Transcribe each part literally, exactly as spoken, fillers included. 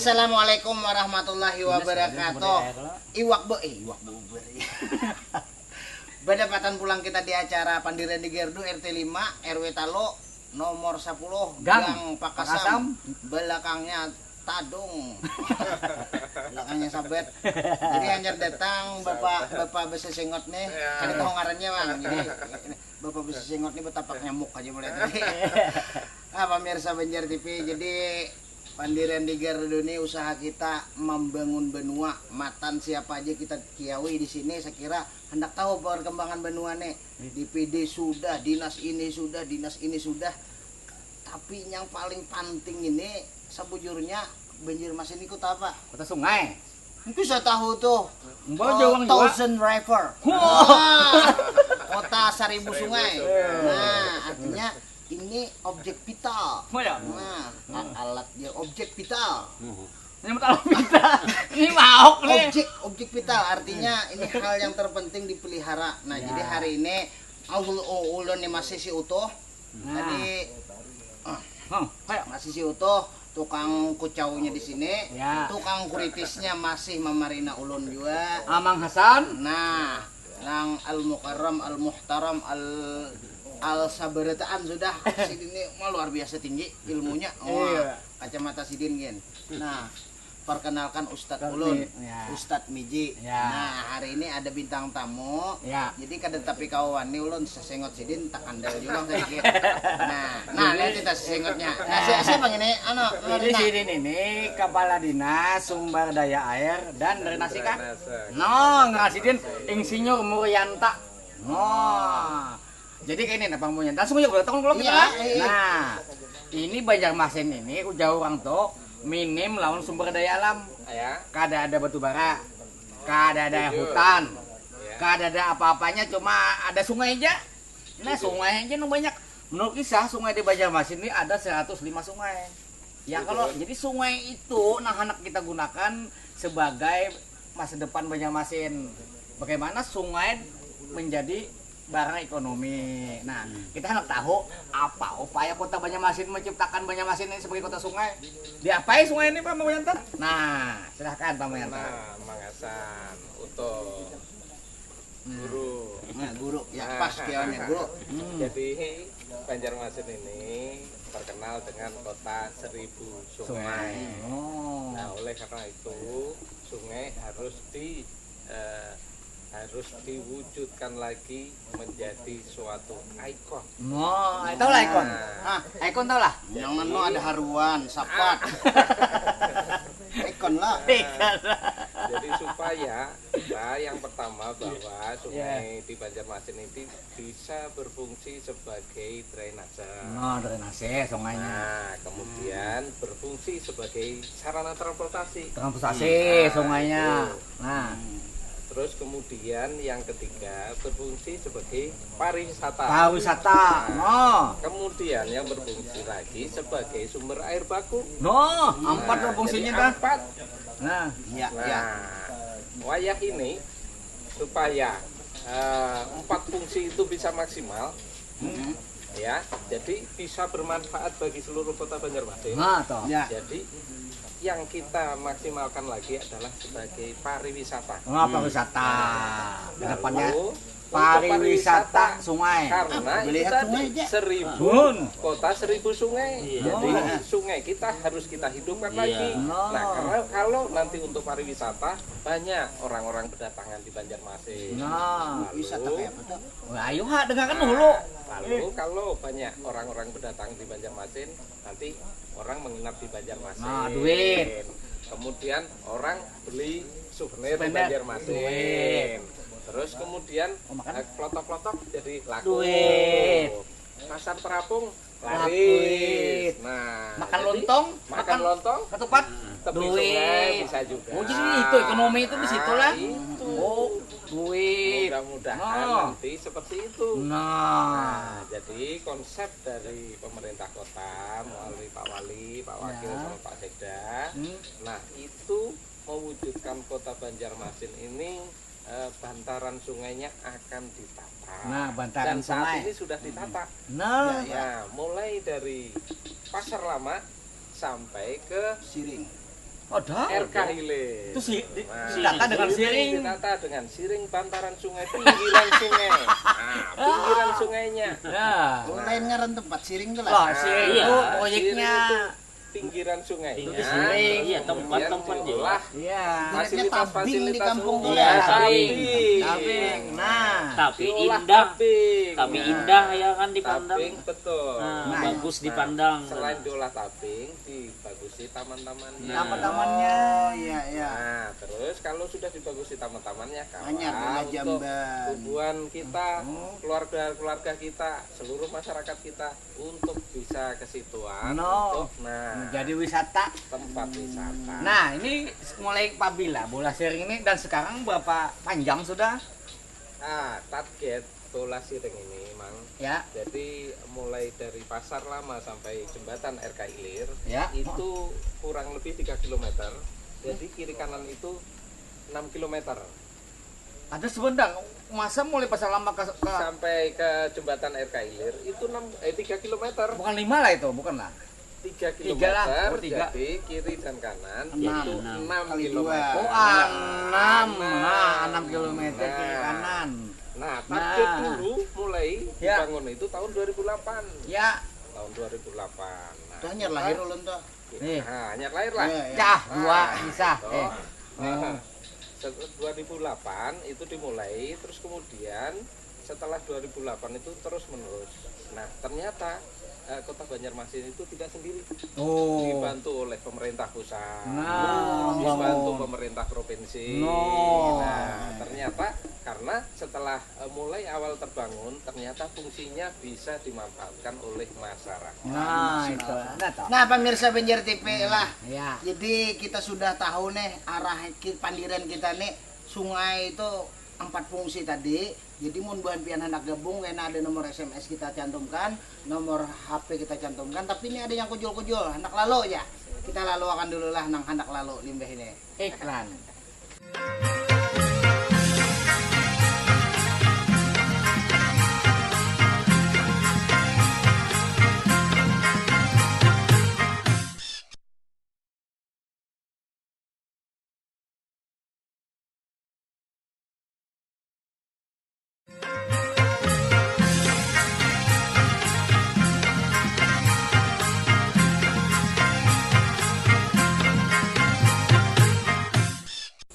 Assalamualaikum warahmatullahi wabarakatuh. Iwak be, eh, iwak bubur. Badapatan pulang kita di acara Pandirian di Gardu R T lima, R W Talo, nomor sepuluh, Gang Gang Pakasam. Pakasam. Belakangnya Tadung. Belakangnya Sabet. Jadi hanyar datang Bapak, Bapak Besesengot nih. Ya. Kada tahu ngarannya, Bang. Jadi Bapak Besesengot nih betapak nyamuk aja mulai tadi. Ah, pemirsa Banjar T V, jadi Pandirian di Gardu ni usaha kita membangun benua. Matan siapa aja kita kiawi di sini, saya kira hendak tahu perkembangan benua nih. D P D sudah, dinas ini sudah, dinas ini sudah. Tapi yang paling penting ini, sebujurnya, Banjarmasin ini kota apa? Kota sungai. Mungkin saya tahu tuh. Mbak, oh, Jawang juga. Thousand River. Wah. Nah, kota seribu sungai. Seribu sungai. Nah, artinya ini objek vital. Oh, ya. Nah, a-, alat dia objek vital. Nyambat alat vital. Ini mauk nih. Objek, objek vital artinya ini hal yang terpenting dipelihara. Nah, ya, jadi hari ini ul-, u-, ulun nih masih si Utuh. Nah. Tadi, ah, hmm, ayo. Masih si Utuh, tukang kucaunya di sini, ya, tukang kuritisnya masih mamarina ulun juga. Amang Hasan. Nah, nang Al Mukarram, Al Muhtaram, Al, Al Sabarataan sudah. Sidin ini mah luar biasa tinggi ilmunya. Wah, iya, kacamata sidin gin. Nah, perkenalkan Ustadz ulun, ya. Ustadz Miji. Ya. Nah, hari ini ada bintang tamu. Ya. Jadi kada tapi kawan nih ulun sesengot sidin tak andal juga sedikit. Nah, nah, jadi lihat kita sesengotnya. Nah, si-, siapa ini? Anu, ini Marina. Sidin ini kepala dinas sumber daya air dan drainase kah? Drainase. No, ngaran sidin Insinyur Muryanta. No. Jadi kayak ini nah pampunya. Langsung aja datang kalau kita. Iya, iya. Nah, ini Banjarmasin ini ujar orang tuh minim lawan sumber daya alam. Ya. Kada ada batu bara, kada ada hutan, ya, kada ada apa-apanya, cuma ada sungai aja. Nah, gitu. Sungai aja nu banyak. Menurut kisah, sungai di Banjarmasin ini ada seratus lima sungai. Ya, gitu, kalau kan? Jadi sungai itu nah hendak kita gunakan sebagai masa depan Banjarmasin. Bagaimana sungai menjadi barang ekonomi. Nah, hmm, kita hendak tahu apa upaya Kota Banjarmasin menciptakan Banjarmasin ini sebagai kota sungai. Diapai sungai ini, Pak Mawiantar? Nah, silahkan, Pak Mawiantar. Nah, Mang Hasan, Utuh. Nah. Guru. Nah, guru. Ya, nah, pas kiawannya, guru. Hmm. Jadi, Banjarmasin ini terkenal dengan kota seribu sungai. Sungai. Oh. Nah, oleh karena itu, sungai harus di, eh, harus diwujudkan lagi menjadi suatu ikon. Oh, tahu lah ikon. Nah. Ah, ikon tahu lah. Yang anu ada haruan, sapat. Ikon lah. Ikon lah. Jadi supaya kita yang pertama bahwa sungai, ya, di Banjarmasin ini bisa berfungsi sebagai drainase. Nah, drainase sungainya. Nah, kemudian berfungsi sebagai sarana transportasi. Transportasi, nah, sungainya. Itu. Nah. Terus kemudian yang ketiga berfungsi sebagai pariwisata. Pariwisata. Nah, oh, kemudian yang berfungsi lagi sebagai sumber air baku. No, nah, empat loh fungsinya, jadi dah. Empat. Nah, ya, nah, ya. Wayah ini supaya, eh, empat fungsi itu bisa maksimal, hmm, ya, jadi bisa bermanfaat bagi seluruh kota Banjarmasin. Nah, toh. Ya. Jadi yang kita maksimalkan lagi adalah sebagai pariwisata. Nah, pariwisata. Nah, kedepannya lalu, untuk pariwisata sungai. Karena itu tadi, sungai aja. Seribu, hmm, kota seribu sungai. Iya. Jadi, oh, sungai kita harus kita hidupkan, iya, lagi. No. Nah, karena kalau nanti untuk pariwisata, banyak orang-orang berdatangan di Banjarmasin. Nah. Lalu, wisata kayak apa tuh? Wah, ayo ha, dengarkan dulu. Nah, lalu, eh, kalau banyak orang-orang berdatangan di Banjarmasin, nanti orang menginap di Banjarmasin. Nah, duit. Kemudian orang beli souvenir di, souvenir, Banjarmasin. Duit. Terus kemudian, oh, makan, eh, klotok-klotok jadi laku. Duit. Pasar terapung laris. Laris. Nah, makan jadi lontong, makan, makan lontong, ketupat, tepi, duit, sungai bisa juga. Oh, jadi itu ekonomi itu di situ lah. Nah, itu. Oh, duit. Mudah-mudahan, oh, nanti seperti itu. Nah. Nah, jadi konsep dari pemerintah kota melalui Pak Wali, Pak Wakil, ya, sama Pak Sekda. Hmm. Nah, itu mewujudkan kota Banjarmasin ini, eh, bantaran sungainya akan ditata. Nah, bantaran sungai. Dan saat ini sudah ditata. Nah. Ya, ya. Nah, mulai dari Pasar Lama sampai ke Siring. Padahal R K Hilir. Itu si di, Nah, ditata dengan siring. Ditata dengan siring bantaran sungai, pinggiran sungai. Nah, pinggiran sungainya. Ya. Oh, lain ngaran tempat siring tuh Wah, lah. siring Iya, itu siring proyeknya. Itu pinggiran sungainya. Pinggiran sungai. Iya, Terus tempat-tempat kemudian juga. diolah Iya. Ibaratnya fasilitas tabing di fasilitas kampung umum. tuh. Iya, Ya, tabing. Tabing. Nah. Tapi Diolah indah. tabing. Tapi Nah, indah ya kan dipandang. Tabing, betul. Nah, Nah, bagus Nah, dipandang. Selain diolah tabing, dibagusi taman-tamannya. Nah. Taman-tamannya. Oh, iya, iya. Nah, terus kalau sudah dibagusi taman-tamannya, kawa Anyar, ada untuk jamban. Tubuhan kita, Oh. keluarga-keluarga kita, seluruh masyarakat kita untuk bisa ke situan No. untuk nah Menjadi wisata. Tempat wisata. Nah, ini mulai pabila bola siring ini dan sekarang berapa panjang sudah? Ah, target bola siring ini, Mang. Ya. Jadi mulai dari Pasar Lama sampai jembatan R K Ilir Ya. Itu kurang lebih tiga kilometer. Jadi kiri kanan itu enam kilometer. Ada sebentar, masa mulai Pasar Lama ke, ke Sampai ke jembatan R K Ilir itu enam eh tiga kilometer. Bukan lima lah itu, bukan lah. Tiga Tiga lah. kilometer, Oh, tiga. Jadi kiri dan kanan Enam. itu enam Kali kilometer. dua. Oh, enam. Nah, enam kilometer kiri Nah. Kanan. Nah, target Nah. dulu mulai Ya. Dibangun itu tahun dua ribu delapan. Ya. Tahun dua ribu delapan. Nah, Udah nyar lahir ulun tuh. Nih. Nah, nyar lahir lah. Iya, iya. Cah, dua Nah, bisa. toh. Eh. Nah, se- dua ribu delapan itu dimulai, terus kemudian setelah dua ribu delapan itu terus menerus. Nah, ternyata eh, Kota Banjarmasin itu tidak sendiri. Oh. Dibantu oleh pemerintah pusat. Nah, Dibantu bangun. Pemerintah provinsi. No. Nah, ternyata karena setelah eh, mulai awal terbangun, ternyata fungsinya bisa dimanfaatkan oleh masyarakat. Nah, itu. Nah, toh. Nah, pemirsa Banjar T V lah. Ya. Jadi kita sudah tahu nih arah ki- pandiran kita nih, sungai itu empat fungsi tadi. Jadi mun buhan pian hendak gabung, kena ada nomor S M S kita cantumkan, nomor H P kita cantumkan. Tapi ini ada yang kujul-kujul, hendak lalu aja. Kita lalu akan dulu lah nang hendak lalu limbah ini. Iklan.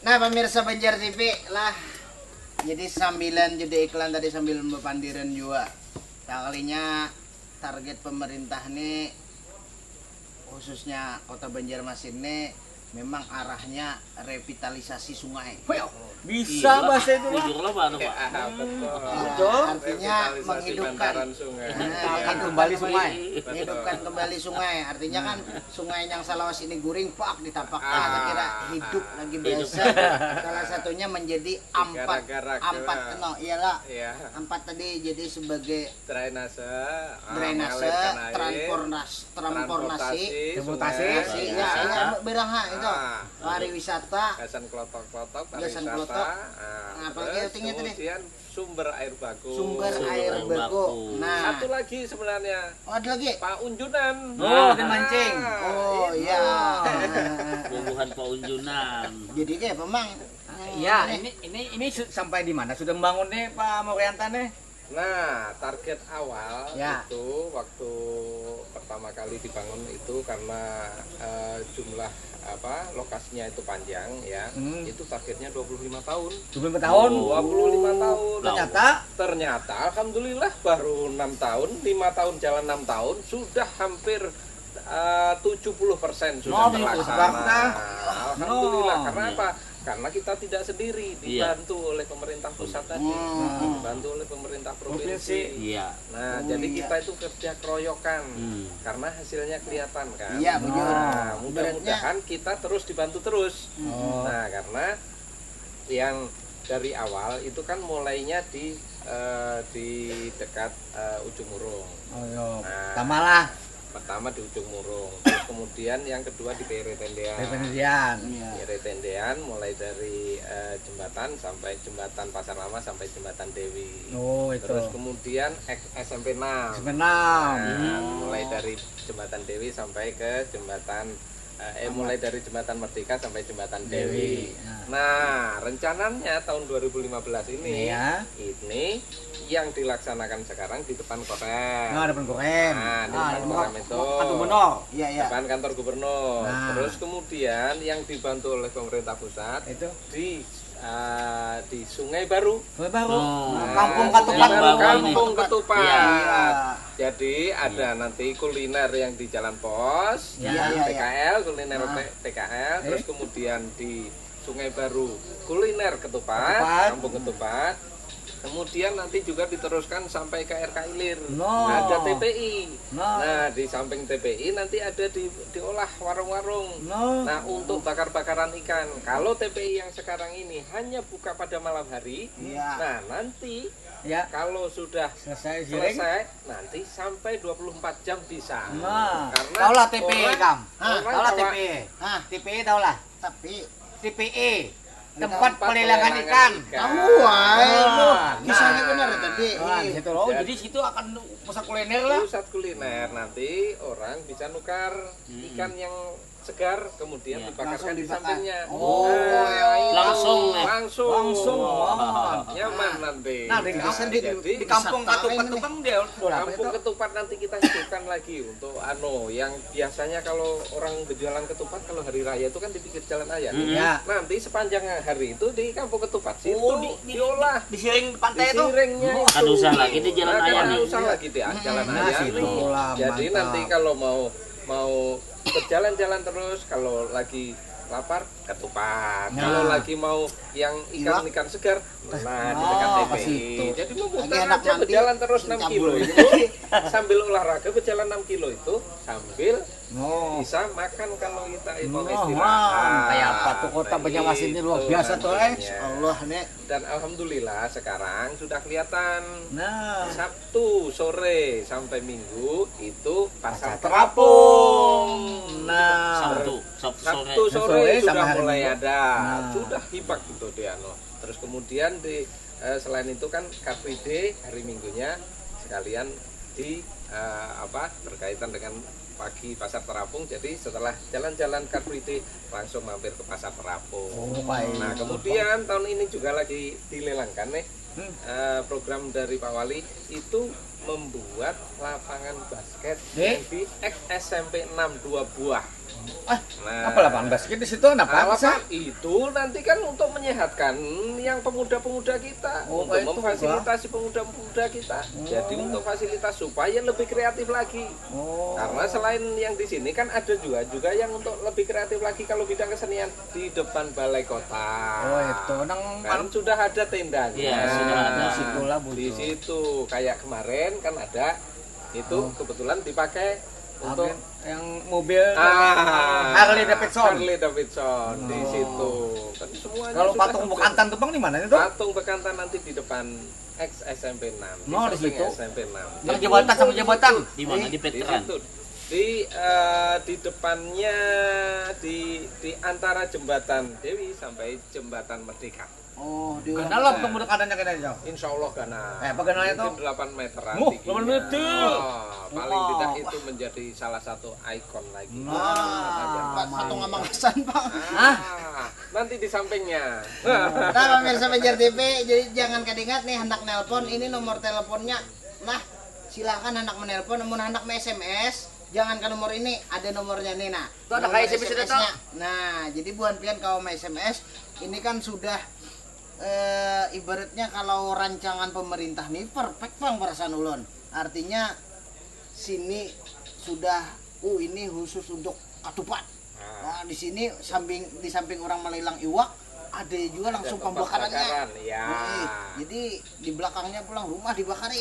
Nah, pemirsa Banjar T V lah. Jadi sambilan jadi iklan tadi sambil berpandiran juga. Kalinya target pemerintah nih, khususnya Kota Banjarmasin nih, memang arahnya revitalisasi sungai. Wih, bisa bahasa itu lah. Bujur lah, Pak, Pak. Ah, betul. Betul. Artinya Revitalisasi menghidupkan. bantaran sungai. Nah, Kembali sungai. Menghidupkan kembali sungai. Artinya kan sungai yang salawas ini guring, pak, ditapak, Ah. kira hidup lagi biasa. Salah satunya menjadi ampat, Garak-garak, ampat ya. No, iyalah. Ya, Ampat tadi jadi sebagai drainase, ah, drainase, mengalirkan air, transportas, transportasi. Transportasi. Iya, iya, berang ha, itu. Ah. Pariwisata. Gasan klotok-klotok, Gasan pariwisata. klotok. Ah, Nah, apa terus lagi tinggi tadi? Kemudian sumber air baku. Sumber Sumber air air baku. baku. Nah, Satu lagi sebenarnya, oh, ada lagi. Paunjunan. Oh, ada mancing. Oh, iya. Bubuhan Paunjunan. Jadi kayak apa, Mang? Ya, ini ini ini su- sampai di mana sudah membangunnya Pak Morianta nih? Nah, target awal Ya. Itu waktu pertama kali dibangun itu karena eh, jumlah apa lokasinya itu panjang ya. Hmm. Itu targetnya dua puluh lima tahun. Dua puluh lima tahun. Dua puluh lima tahun. Ternyata Ternyata alhamdulillah baru enam tahun, lima tahun jalan enam tahun sudah hampir eh, tujuh puluh persen sudah Mau terlaksana. Jakarta. Alhamdulillah. No. Karena apa? Karena kita tidak sendiri, Iya. Dibantu oleh pemerintah pusat tadi, Hmm. Dibantu oleh pemerintah Provinsi. provinsi. Iya. Nah, Oh, jadi iya. Kita itu kerja keroyokan Hmm. Karena hasilnya kelihatan kan. Iya, bujur. Nah, Ibaratnya mudah-mudahan kita terus dibantu terus. Oh. Nah, karena yang dari awal itu kan mulainya di eh, di dekat eh, Ujung Murung. Oh, iya. Nah. Tamalah. Pertama di Ujung Murung, terus kemudian yang kedua di P R Tendean. Dari penelitian. Iya. P R Tendean mulai dari eh, jembatan sampai jembatan Pasar Lama sampai jembatan Dewi. Oh, itu. Terus kemudian X- S M P enam. Semenam. Nah, mulai dari jembatan Dewi sampai ke jembatan Eh, mulai dari Jembatan Merdeka sampai Jembatan Dewi. Nah, rencananya tahun dua ribu lima belas ini, ini yang dilaksanakan sekarang di depan Korem. Nah, depan Korem. Nah, di depan Korem itu. Kantor gubernur. Iya, iya. Depan kantor gubernur. Nah. Terus kemudian yang dibantu oleh pemerintah pusat itu di eh, di Sungai Baru. Sungai Baru. Oh. Nah, Kampung Ketupat. Sungai Baru, Kampung Ketupat. Iya. Jadi ada nanti kuliner yang di Jalan Pos, ya, P K L, kuliner P K L, terus kemudian di Sungai Baru kuliner ketupat, Kampung Ketupat. Kemudian nanti juga diteruskan sampai ke R K Ilir. Ada T P I. Nah, di samping T P I nanti ada di, diolah warung-warung. Nah, untuk bakar-bakaran ikan. Kalau T P I yang sekarang ini hanya buka pada malam hari, nah, nanti kalau sudah selesai, nanti sampai dua puluh empat jam bisa. Nah, karena tahulah T P I, Kang. Tahulah T P I. T P I tahulah. Tapi T P E, tempat pelelangan ikan. Tahu wae lu. Kisahnya benar tadi. Nah, gitu loh. Jadi situ akan pusat kuliner lah. Pusat kuliner, nanti orang bisa nukar ikan yang segar, kemudian dibakarkan di sampingnya. Oh, iya. Langsung, ya. Langsung. Nyaman nanti. Nah, di, di Kampung Ketupat itu kan dia, Kampung Ketupat nanti kita hidupkan lagi untuk anu yang biasanya kalau orang berjualan ketupat kalau hari raya itu kan di pinggir jalan raya. Nanti sepanjang hari itu di Kampung Ketupat situ diolah. Di siring pantai itu. Di siringnya itu. Kada usah lagi di jalan raya. Nah, kada usah lagi di jalan raya nih. Jadi nanti kalau mau, mau berjalan-jalan terus, kalau lagi lapar, ketupat. Kalau lagi mau yang ikan-ikan segar, nah, di dekat T P I. Jadi memutar aja, berjalan terus enam kilo itu, sambil olahraga berjalan enam kilo itu sambil bisa makan kalau kita mau istirahat. Kayak apa tuh kota Banjarmasin ini luar biasa tuh, eh. Allah, nih. Dan alhamdulillah sekarang sudah kelihatan. Nah. Sabtu sore sampai Minggu itu Pasar Terapung. Nah. Sabtu, Sabtu sore. Sabtu sore sudah mulai ada. Nah. Sudah hibak gitu dia, no. Terus kemudian di, eh, selain itu kan Car Free Day hari Minggunya sekalian di, eh, apa, berkaitan dengan pagi Pasar Terapung. Jadi setelah jalan-jalan Car Free Day langsung mampir ke Pasar Terapung. Oh, baik. Nah, kemudian tahun ini juga lagi dilelangkan nih, eh, program dari Pak Wali itu membuat lapangan basket yang di ex S M P enam dua buah. Ah, nah, apa lapangan basket di situ? Kenapa bisa? Itu nanti kan untuk menyehatkan yang pemuda-pemuda kita, untuk memfasilitasi pemuda-pemuda kita. Jadi untuk fasilitas supaya lebih kreatif lagi. Oh. Karena selain yang di sini kan ada juga, juga yang untuk lebih kreatif lagi kalau bidang kesenian di depan balai kota. Oh, itu nang kan sudah ada tendanya. Iya, sudah ada. Di situ lah, di situ. Kayak kemarin kan ada itu kebetulan dipakai untuk yang mobil Harley Davidson. Harley Davidson di situ. Kan semuanya kalau patung Bekantan tuh, Bang, di mana itu? Patung Bekantan nanti di depan ex S M P enam. Mau di situ? S M P enam. Di jembatan sama jembatan. Di mana? Di veteran. Di, eh, di depannya, di, di antara jembatan Dewi sampai jembatan Merdeka. Oh, di dalam tuh mudah keadaannya kena jauh. Insya Allah kena. Eh, apa kenanya tuh? Mungkin delapan meteran tingginya. Delapan meter. Paling tidak itu menjadi salah satu ikon lagi. Nah, patung Amangasan, Bang. Ah, nanti di sampingnya. Nah, pemirsa Banjar T V, jadi jangan kadingat nih, hendak nelpon, ini nomor teleponnya. Nah, silakan hendak menelpon, namun hendak me-S M S, jangan ke nomor ini, ada nomornya nih, nah. Itu ada nomor kayak S M S S-nya. Nah, jadi buhan pian kalau me-S M S, ini kan sudah, eh, ibaratnya kalau rancangan pemerintah nih perfect, Bang, perasaan ulun. Artinya sini sudah, uh, ini khusus untuk ketupat. Nah, di sini samping, di samping orang melelang iwak, ada juga langsung pembakarannya. Iya. Jadi di belakangnya pulang rumah dibakari.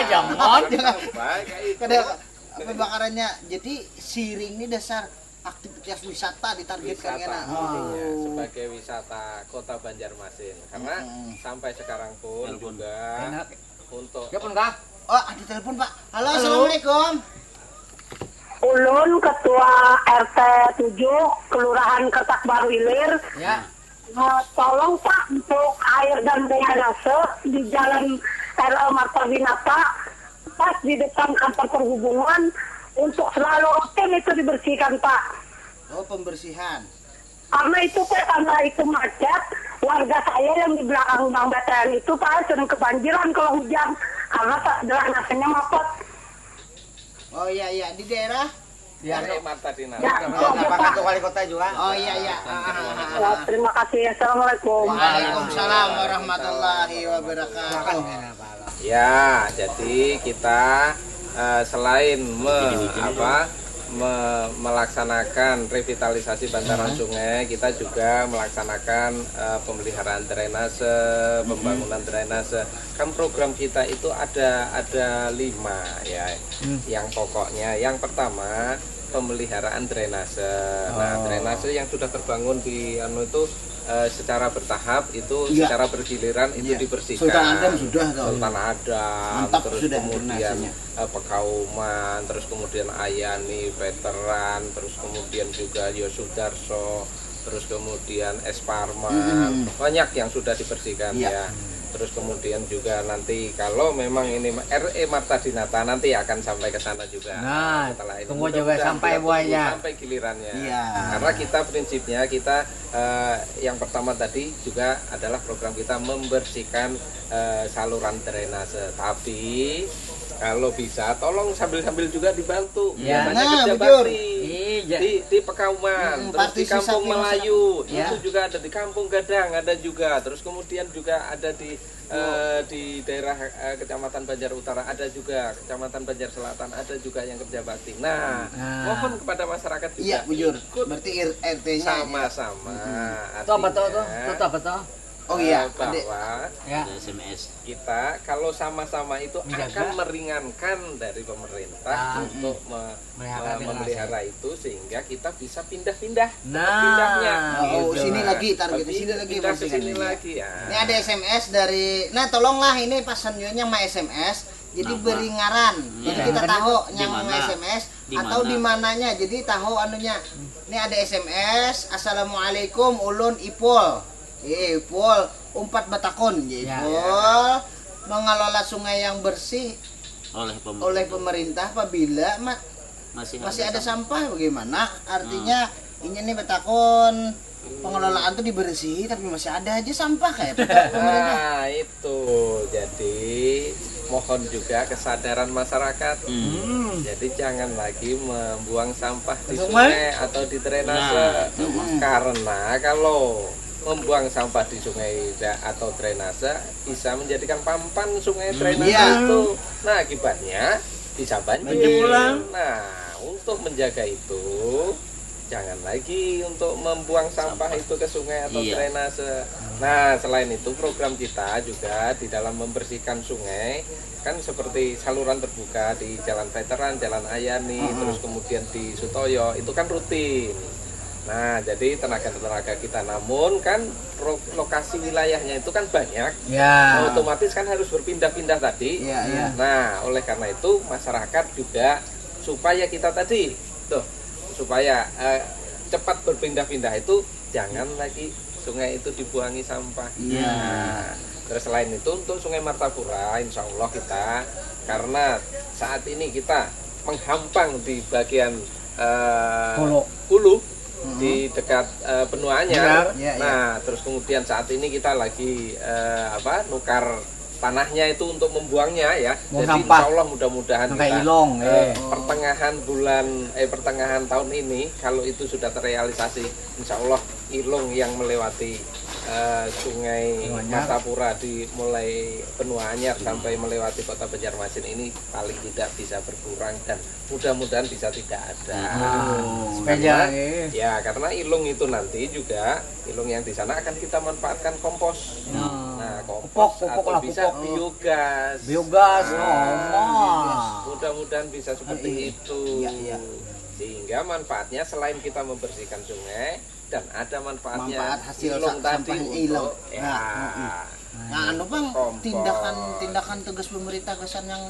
Jangan. Jangan. Baik, itu. Kada pembakarannya. Jadi siring ini dasar aktivitas wisata ditargetkan. Wisata, kena. Sebagai wisata Kota Banjarmasin. Karena sampai sekarang pun juga untuk telepon kah? Oh, ada telepon, Pak. Halo, assalamualaikum. Ulun Ketua R T tujuh Kelurahan Kertak Baru Ilir. Ya. Eh, tolong, Pak, untuk air dan drainase di Jalan R L Marta Dinata, pas di depan kantor perhubungan, untuk selalu rutin itu dibersihkan, Pak. Oh, pembersihan. Karena itu Pak, karena itu macet, warga saya yang di belakang Bang Batarian itu Pak sering kebanjiran kalau hujan karena Pak drainasenya mapet. Oh iya iya, di daerah Ya, Marta Dinata. Ya, Oh, ya, apakah Pak. Itu wali kota juga? Oh iya iya. Ah, ah, ah, ah. Ya, terima kasih. Assalamualaikum. Waalaikumsalam warahmatullahi wabarakatuh. Ya, jadi kita eh, selain me- apa me- melaksanakan revitalisasi bantaran sungai, kita juga melaksanakan eh, pemeliharaan drainase, pembangunan drainase. Kan program kita itu ada ada lima ya, yang pokoknya yang pertama pemeliharaan drainase. Nah, drainase yang sudah terbangun di anu itu eh, secara bertahap itu Iya. secara bergiliran itu Iya. dibersihkan. Sultan Adam sudah, tau. Sultan Adam, Mantap terus sudah kemudian drainasenya. Eh, Pekauman, terus kemudian Ayani, Veteran, terus kemudian juga Yosudarso, terus kemudian Es Parman, banyak yang sudah dibersihkan Iya. Ya. Terus kemudian juga nanti kalau memang ini R E Marta Dinata nanti akan sampai ke sana juga. Nah, Setelah ini tunggu juga mudah-mudahan sampai kita tunggu buahnya. Sampai gilirannya. Iya. Karena kita prinsipnya kita eh, yang pertama tadi juga adalah program kita membersihkan eh, saluran drainase. Tapi kalau bisa tolong sambil-sambil juga dibantu. Iya. Biasanya Nah, kerja bujur. bakti Iya. di di Pekauman, Hmm, terus di partisipasi Kampung masyarakat. Melayu, Ya. Itu juga ada di Kampung Gadang, ada juga. Terus kemudian juga ada di eh, di daerah eh, Kecamatan Banjar Utara ada juga, Kecamatan Banjar Selatan ada juga yang kerja bakti. Nah, Nah. mohon kepada masyarakat juga Iya, bujur. ikut Berarti R- R T-nya. sama-sama. Itu apa tuh tuh? Artinya, Itu apa tuh? Oh iya, eh, ada. Bahwa Ya. S M S. Kita kalau sama-sama itu Menjaga. Akan meringankan dari pemerintah Ah. Untuk me- Melihara me- generasi. Memelihara itu sehingga kita bisa pindah-pindah Nah, pindahnya. Oh, gitu sini lah. lagi target Tapi sini lagi pindah ke postingan sini ini. Lagi ya. Ini ada S M S dari, nah tolonglah ini pasannya yang mau S M S. Jadi Nama. Beri ngaran. Jadi Iya. Kita tahu Di yang mana? S M S Di atau mana? Di mananya. Jadi tahu anunya. Ini ada S M S, "Assalamualaikum, ulun Ipul." Eh, Ipul, umpat batakun, ya, Ya. Ipul. Mengelola sungai yang bersih Oleh pemerintah. Oleh pemerintah apabila ma- Masih, masih ada sampah. Sampah bagaimana? Artinya ini nih betakon pengelolaan tuh dibersihi tapi masih ada aja sampah kayak pemerintah. Nah, itu. Jadi mohon juga kesadaran masyarakat. Jadi jangan lagi membuang sampah di Sungai? Sungai atau di drainase. Nah, Karena kalau membuang sampah di sungai da- atau drainase bisa menjadikan pampang sungai drainase Iya. Itu. Nah, akibatnya bisa banjir. Banjir pulang. Nah, untuk menjaga itu jangan lagi untuk membuang sampah, itu ke sungai atau Iya. Drainase. Nah, selain itu program kita juga di dalam membersihkan sungai kan seperti saluran terbuka di Jalan Veteran, Jalan Ayani, terus kemudian di Sutoyo itu kan rutin. Nah, jadi tenaga-tenaga kita namun kan ro- lokasi wilayahnya itu kan banyak. Ya. Otomatis kan harus berpindah-pindah tadi. Iya, iya. Nah, oleh karena itu masyarakat juga supaya kita tadi tuh supaya eh, cepat berpindah-pindah itu jangan lagi sungai itu dibuangi sampah. Iya. Nah, terus selain itu untuk Sungai Martapura, insya Allah kita karena saat ini kita menghampang di bagian eh, Hulu. hulu di dekat eh, benua anyar. Anyar. Iya, iya. Nah, terus kemudian saat ini kita lagi eh, apa nukar tanahnya itu untuk membuangnya ya. Mau Jadi sampah. Insya Allah mudah-mudahan Sampai kita, Ilong, eh, eh. pertengahan bulan eh pertengahan tahun ini kalau itu sudah terrealisasi, insya Allah Ilung yang melewati eh, Sungai Benua Anyar. Martapura di mulai Benua Anyar sampai melewati Kota Banjarmasin ini paling tidak bisa berkurang dan mudah-mudahan bisa tidak ada. Nah, Karena- sepeda, eh. Ya, karena Ilung itu nanti juga Ilung yang di sana akan kita manfaatkan kompos. Nah. Nah, kompos Pupuk, pupuk atau lah, bisa pupuk. Biogas. Biogas, Nah, oh, mah. Mudah-mudahan bisa seperti Iya. Itu. Iya, iya. Sehingga manfaatnya selain kita membersihkan sungai dan ada manfaatnya Manfaat hasil Ilung sa- tadi sampahnya untuk Ilung. Ya. Nah, mm-mm. Nah, anu Bang, Kompos. Tindakan-tindakan tegas pemerintah gasan yang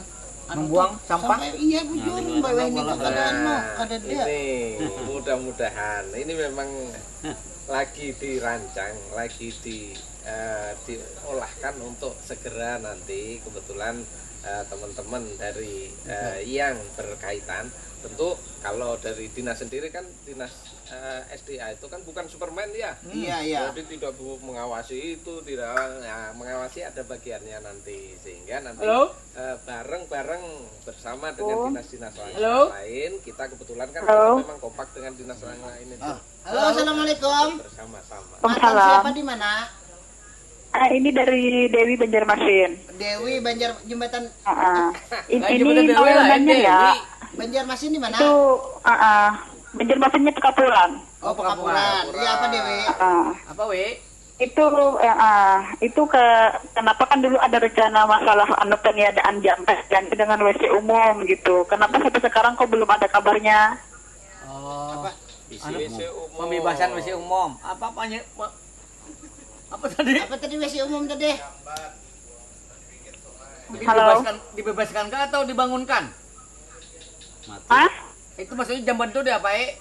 anu Membuang tuh, sampah? Sampai iya bujur Nah, bawah ini malah tuh kada anu, Nah, kada ada. Ini mudah-mudahan ini memang lagi dirancang, lagi di eh, diolahkan untuk segera nanti kebetulan eh, teman-teman dari eh, yang berkaitan. Tentu kalau dari dinas sendiri kan, dinas eh, S D A itu kan bukan Superman ya. Iya, iya. Jadi tidak bu- mengawasi itu, tidak, ya, mengawasi ada bagiannya nanti, sehingga nanti Halo? eh, bareng-bareng bersama dengan Oh. dinas-dinas lain. Halo? Lain kita kebetulan kan Halo? kita memang kompak dengan dinas yang lain itu. Ah, halo, assalamualaikum. Bersama-sama. Matan Waalaikumsalam. Siapa di mana? Ah, ini dari Dewi Banjarmasin. Dewi, Banjar, Jembatan Ah, ah. In- Nah, ini jembatan Dewi Noel lah, Banjar Dewi. Ya. Banjarmasin di mana? Itu ah, ah. Banjarmasinnya Pekapuran. Oh, Pekapuran. Iya, apa, Dewi? Ah. Apa, Wi? Itu eh, ah, itu ke kenapa kan dulu ada rencana masalah anu peniadaan jamban ganti dengan W C umum gitu. Kenapa sampai sekarang kok belum ada kabarnya? Oh. Apa? Isi Anu, W C umum. Pembebasan W C umum. Apa apanya? Pe- Apa tadi? Apa tadi W C umum tadi? Halo? Dibebaskan, dibebaskan kah atau dibangunkan? Hah? Itu maksudnya jamban itu diapai?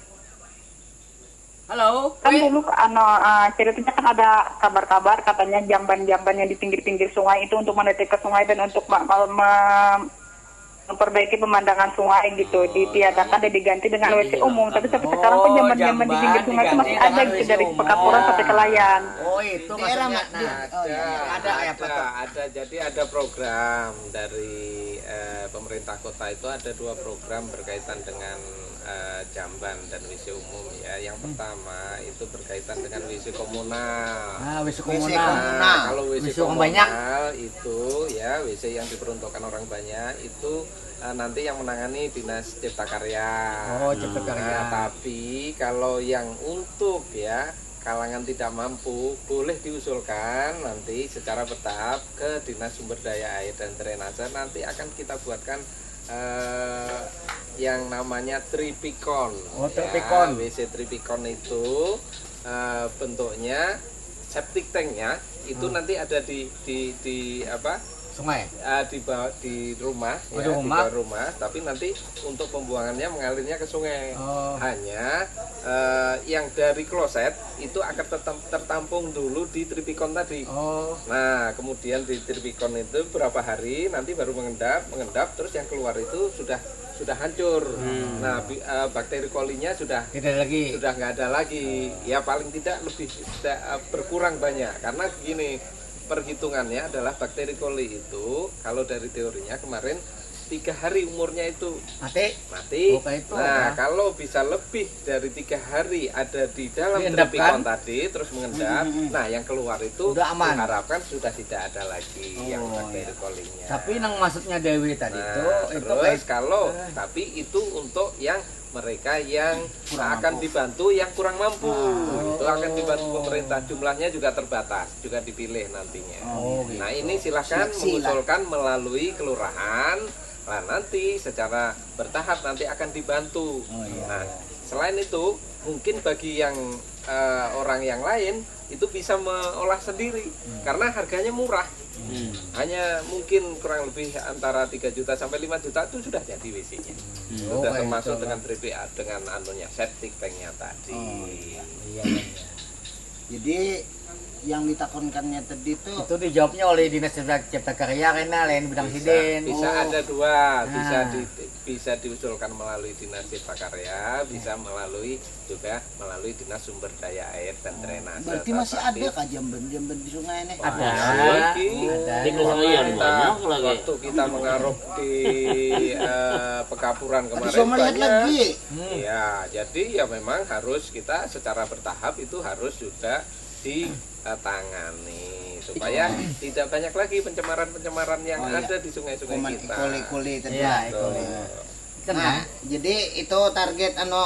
Halo? Kan Wi? Dulu anu eh, ceritanya kan ada kabar-kabar katanya jamban-jamban yang di pinggir-pinggir sungai itu untuk menetes ke sungai dan untuk ma- ma- me- memperbaiki pemandangan sungai gitu. Ditiadakan dan diganti dengan W C umum. Tapi sampai sekarang kok Oh, jamban-jamban di pinggir jamban sungai itu masih diganti ada dengan gitu W C dari umum. Pekapuran sampai ke Layan. Oh, itu Daerah maksudnya. Mak- di- oh, iya, iya. Ada kayak apa ada, tuh? ada. Jadi ada program dari eh, pemerintah kota itu, ada dua program berkaitan dengan eh, jamban dan W C umum ya. Yang pertama itu berkaitan dengan W C komunal. Nah, W C W C komunal. komunal. Nah, kalau W C W C orang komunal banyak. Itu ya, W C yang diperuntukkan orang banyak itu eh, nanti yang menangani dinas cipta karya. Oh, cipta karya. Nah, tapi kalau yang untuk ya kalangan tidak mampu, boleh diusulkan nanti secara bertahap ke Dinas Sumber Daya Air dan Drainase. Nanti akan kita buatkan eh, yang namanya tripikon. Oh, Ya, tripikon. W C tripikon itu eh, bentuknya septic tank ya. Itu Hmm. nanti ada di di di apa? Sungai. Eh, di ba- di rumah Oh, ya, di rumah. Di bawah rumah, tapi nanti untuk pembuangannya mengalirnya ke sungai. Oh. Hanya eh, yang dari kloset itu akan tertam- tertampung dulu di tripikon tadi. Oh. Nah, kemudian di tripikon itu berapa hari nanti baru mengendap, mengendap terus yang keluar itu sudah sudah hancur. Nah, bi- eh, bakteri kolinya sudah Tidak ada lagi. sudah nggak ada lagi. Ya paling tidak lebih tidak eh, berkurang banyak karena gini, perhitungannya adalah bakteri koli itu kalau dari teorinya kemarin tiga hari umurnya itu Mati. mati. Oh, kayak itu, Nah, ya. Kalau bisa lebih dari tiga hari ada di dalam Diendapkan. Tripikon tadi terus mengendap, nah yang keluar itu Udah aman. Diharapkan sudah tidak ada lagi yang Oh, bakteri iya. Kolinya. Tapi nang maksudnya Dewi tadi Nah, tuh itu terus kayak kalau tapi itu untuk yang mereka yang Kurang akan mampu. Dibantu yang kurang mampu. Itu akan dibantu pemerintah, jumlahnya juga terbatas, juga dipilih nantinya. Oh, gitu. Nah, ini silahkan Seleksi lah. Mengusulkan melalui kelurahan. Nah, nanti secara bertahap nanti akan dibantu. Oh, iya. Nah, selain itu mungkin bagi yang eh, orang yang lain itu bisa mengolah sendiri karena harganya murah. Hanya mungkin kurang lebih antara tiga juta sampai lima juta itu sudah jadi W C-nya. Oh, Sudah kayak termasuk gitu, dengan tripi dengan anunya, septic tank-nya tadi. Iya, iya, iya. Jadi yang ditakonkannya tadi tuh Itu dijawabnya oleh Dinas Cipta, Cipta Karya karena lain bidang Bisa, siden. bisa Oh. Ada dua, bisa Nah. di, bisa diusulkan melalui Dinas Cipta Karya, bisa melalui juga melalui Dinas Sumber Daya Air dan Drainase. Berarti masih Tetapi ada kah jamban-jamban di sungai nih? Ada. Masih lagi. Ada. Di Kesayan Kita banyak lagi. Waktu kita mengaruk di eh, Pekapuran kemarin Bisa melihat banyak. Lagi. Ya, jadi ya memang harus kita secara bertahap itu harus juga ditangani supaya tidak banyak lagi pencemaran-pencemaran yang Oh, iya. Ada di sungai-sungai Kuman kita. Koli-koli tadi Iya, lah. koli. Nah, jadi itu target anu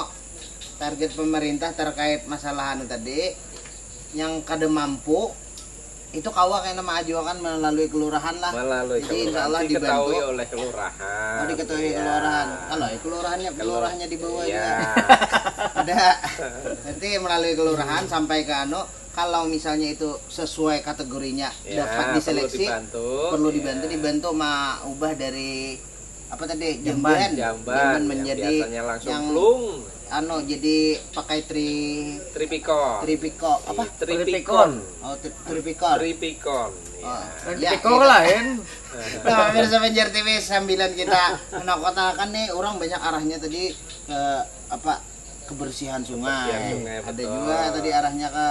target pemerintah terkait masalah anu tadi yang kada mampu itu kawa kena maajuakan melalui kelurahan lah. Melalui Jadi insya kelurahan Allah diketahui dibantu. Oleh kelurahan. Oh, diketahui Ya. kelurahan. Kalau ya, kelurahannya kelurahannya di bawah Iya. juga. Ada. Nanti melalui kelurahan sampai ke anu kalau misalnya itu sesuai kategorinya Ya, dapat perlu diseleksi dibantu. perlu Ya. Dibantu dibantu mah ubah dari apa tadi Jamban. Jamban, yang menjadi biasanya langsung yang plung. anu, jadi pakai tri Tripikon. Tripiko apa? Tripikon. Oh, tri- tripikor. Tripikon. Oh, Ya. Ya, Pikor ya. Lain. Nah, pemirsa Banjar T V, sambilan kita menakutakan nih, orang banyak arahnya tadi ke apa, kebersihan sungai. Kebersihan sungai, Ada betul. Juga tadi arahnya ke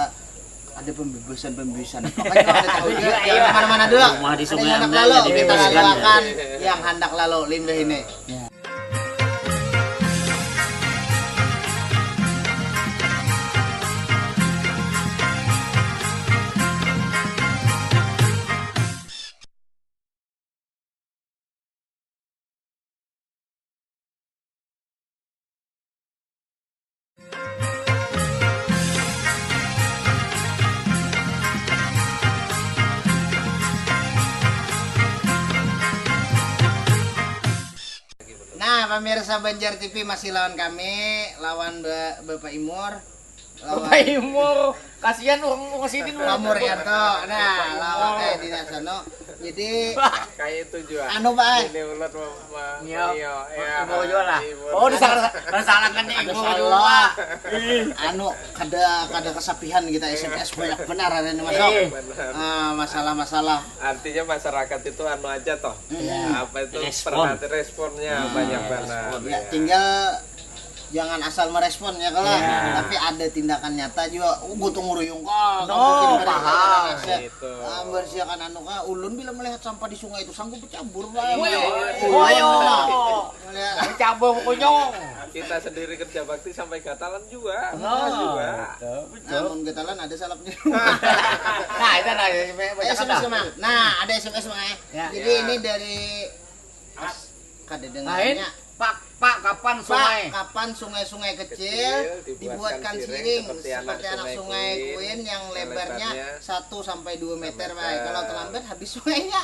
ada pembebasan pembebasan. Pokoknya ada tahu juga. Jangan kemana-mana dulu. Rumah di Ada Sungai yang hendak Amel lalu, jadi kita dibebaskan. Laluakan yang hendak lalu limbah ini. Nah, pemirsa Banjar T V, masih lawan kami, lawan Ba- Bapak Imur, lawan Bapak Imur, kasihan orang orang sini. Pak Muryanto. Nah, lawan eh di sana. Jadi Kayak itu juga. Anu, Pak, eh. Ini ulat mau mau- Iya. iya, iya. Mau jual lah. Iya, Oh, disalah salah kan nih Ada mau salah. jual. Anu, kada kada kesapihan kita, S M S banyak benar hari ini masuk. Iya. Benar. Ah, masalah-masalah. Artinya masyarakat itu anu aja toh. Iya. Apa itu Respon. perhati responnya Hmm, banyak iya, banget. respon. Ya, tinggal jangan asal merespon ya kalau, Ya. Tapi ada tindakan nyata juga. Oh, gotong royong kah? No, paham. Gitu. Ah, membersihkan anu kah? Ulun bila melihat sampah di sungai itu sanggup bercabur, Pak. Iya. Ulun Ayo. lah. Melihat Cabang kunyong. Kita sendiri kerja bakti sampai gatalan juga. Oh, Juga. betul, betul. Namun gatalan ada salapnya. Nah, itu nah, banyak S M S kata. Kemang. Nah, ada S M S, Mang, eh. Ya. Jadi Ya. ini dari As kada Lain, dengarnya. Pak, Pak, kapan sungai? Pak, kapan sungai-sungai kecil Kecil, dibuatkan dibuatkan siring siring seperti anak seperti anak sungai sungai Kuin, Kuin yang yang lebarnya lebarnya satu sampai dua meter, satu Pak. Kalau meter. Terlambat habis sungainya.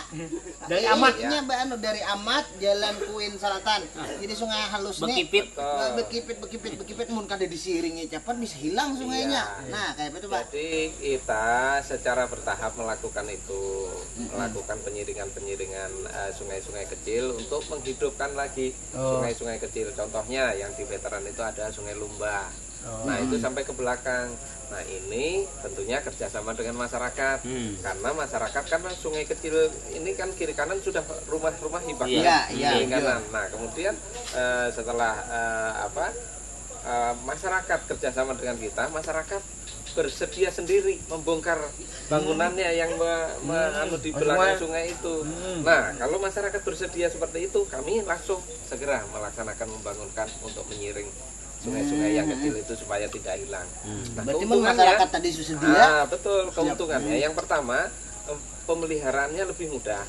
Dari Iya, amat. Iya, Mbak, anu, dari amat, Jalan Kuin Selatan. Jadi sungai halus nih. Bekipit. Betul. Bekipit, bekipit, bekipit, mun kada disiringi cepat bisa hilang sungainya. Iya. Nah, kayak itu, Pak. Jadi kita secara bertahap melakukan itu, melakukan penyiringan-penyiringan eh, sungai-sungai kecil untuk menghidupkan lagi Oh. sungai-sungai kecil. Contohnya yang di veteran itu ada Sungai Lumba. Oh. Nah, itu sampai ke belakang. Nah, ini tentunya kerjasama dengan masyarakat. Hmm. Karena masyarakat kan sungai kecil ini kan kiri kanan sudah rumah-rumah, Pak. Iya. Iya, iya, Kiri iya. kanan. Nah, kemudian eh, setelah eh, apa eh, masyarakat kerjasama dengan kita, masyarakat bersedia sendiri membongkar bangunannya yang me- me- anu di belakang sungai. Sungai itu. Hmm. Nah, kalau masyarakat bersedia seperti itu, kami langsung segera melaksanakan membangunkan untuk menyiring sungai-sungai yang kecil itu supaya tidak hilang. Nah, Berarti mun keuntungannya- masyarakat tadi sudah sedia. Ah, betul. Keuntungannya yang pertama, em, pemeliharaannya lebih mudah.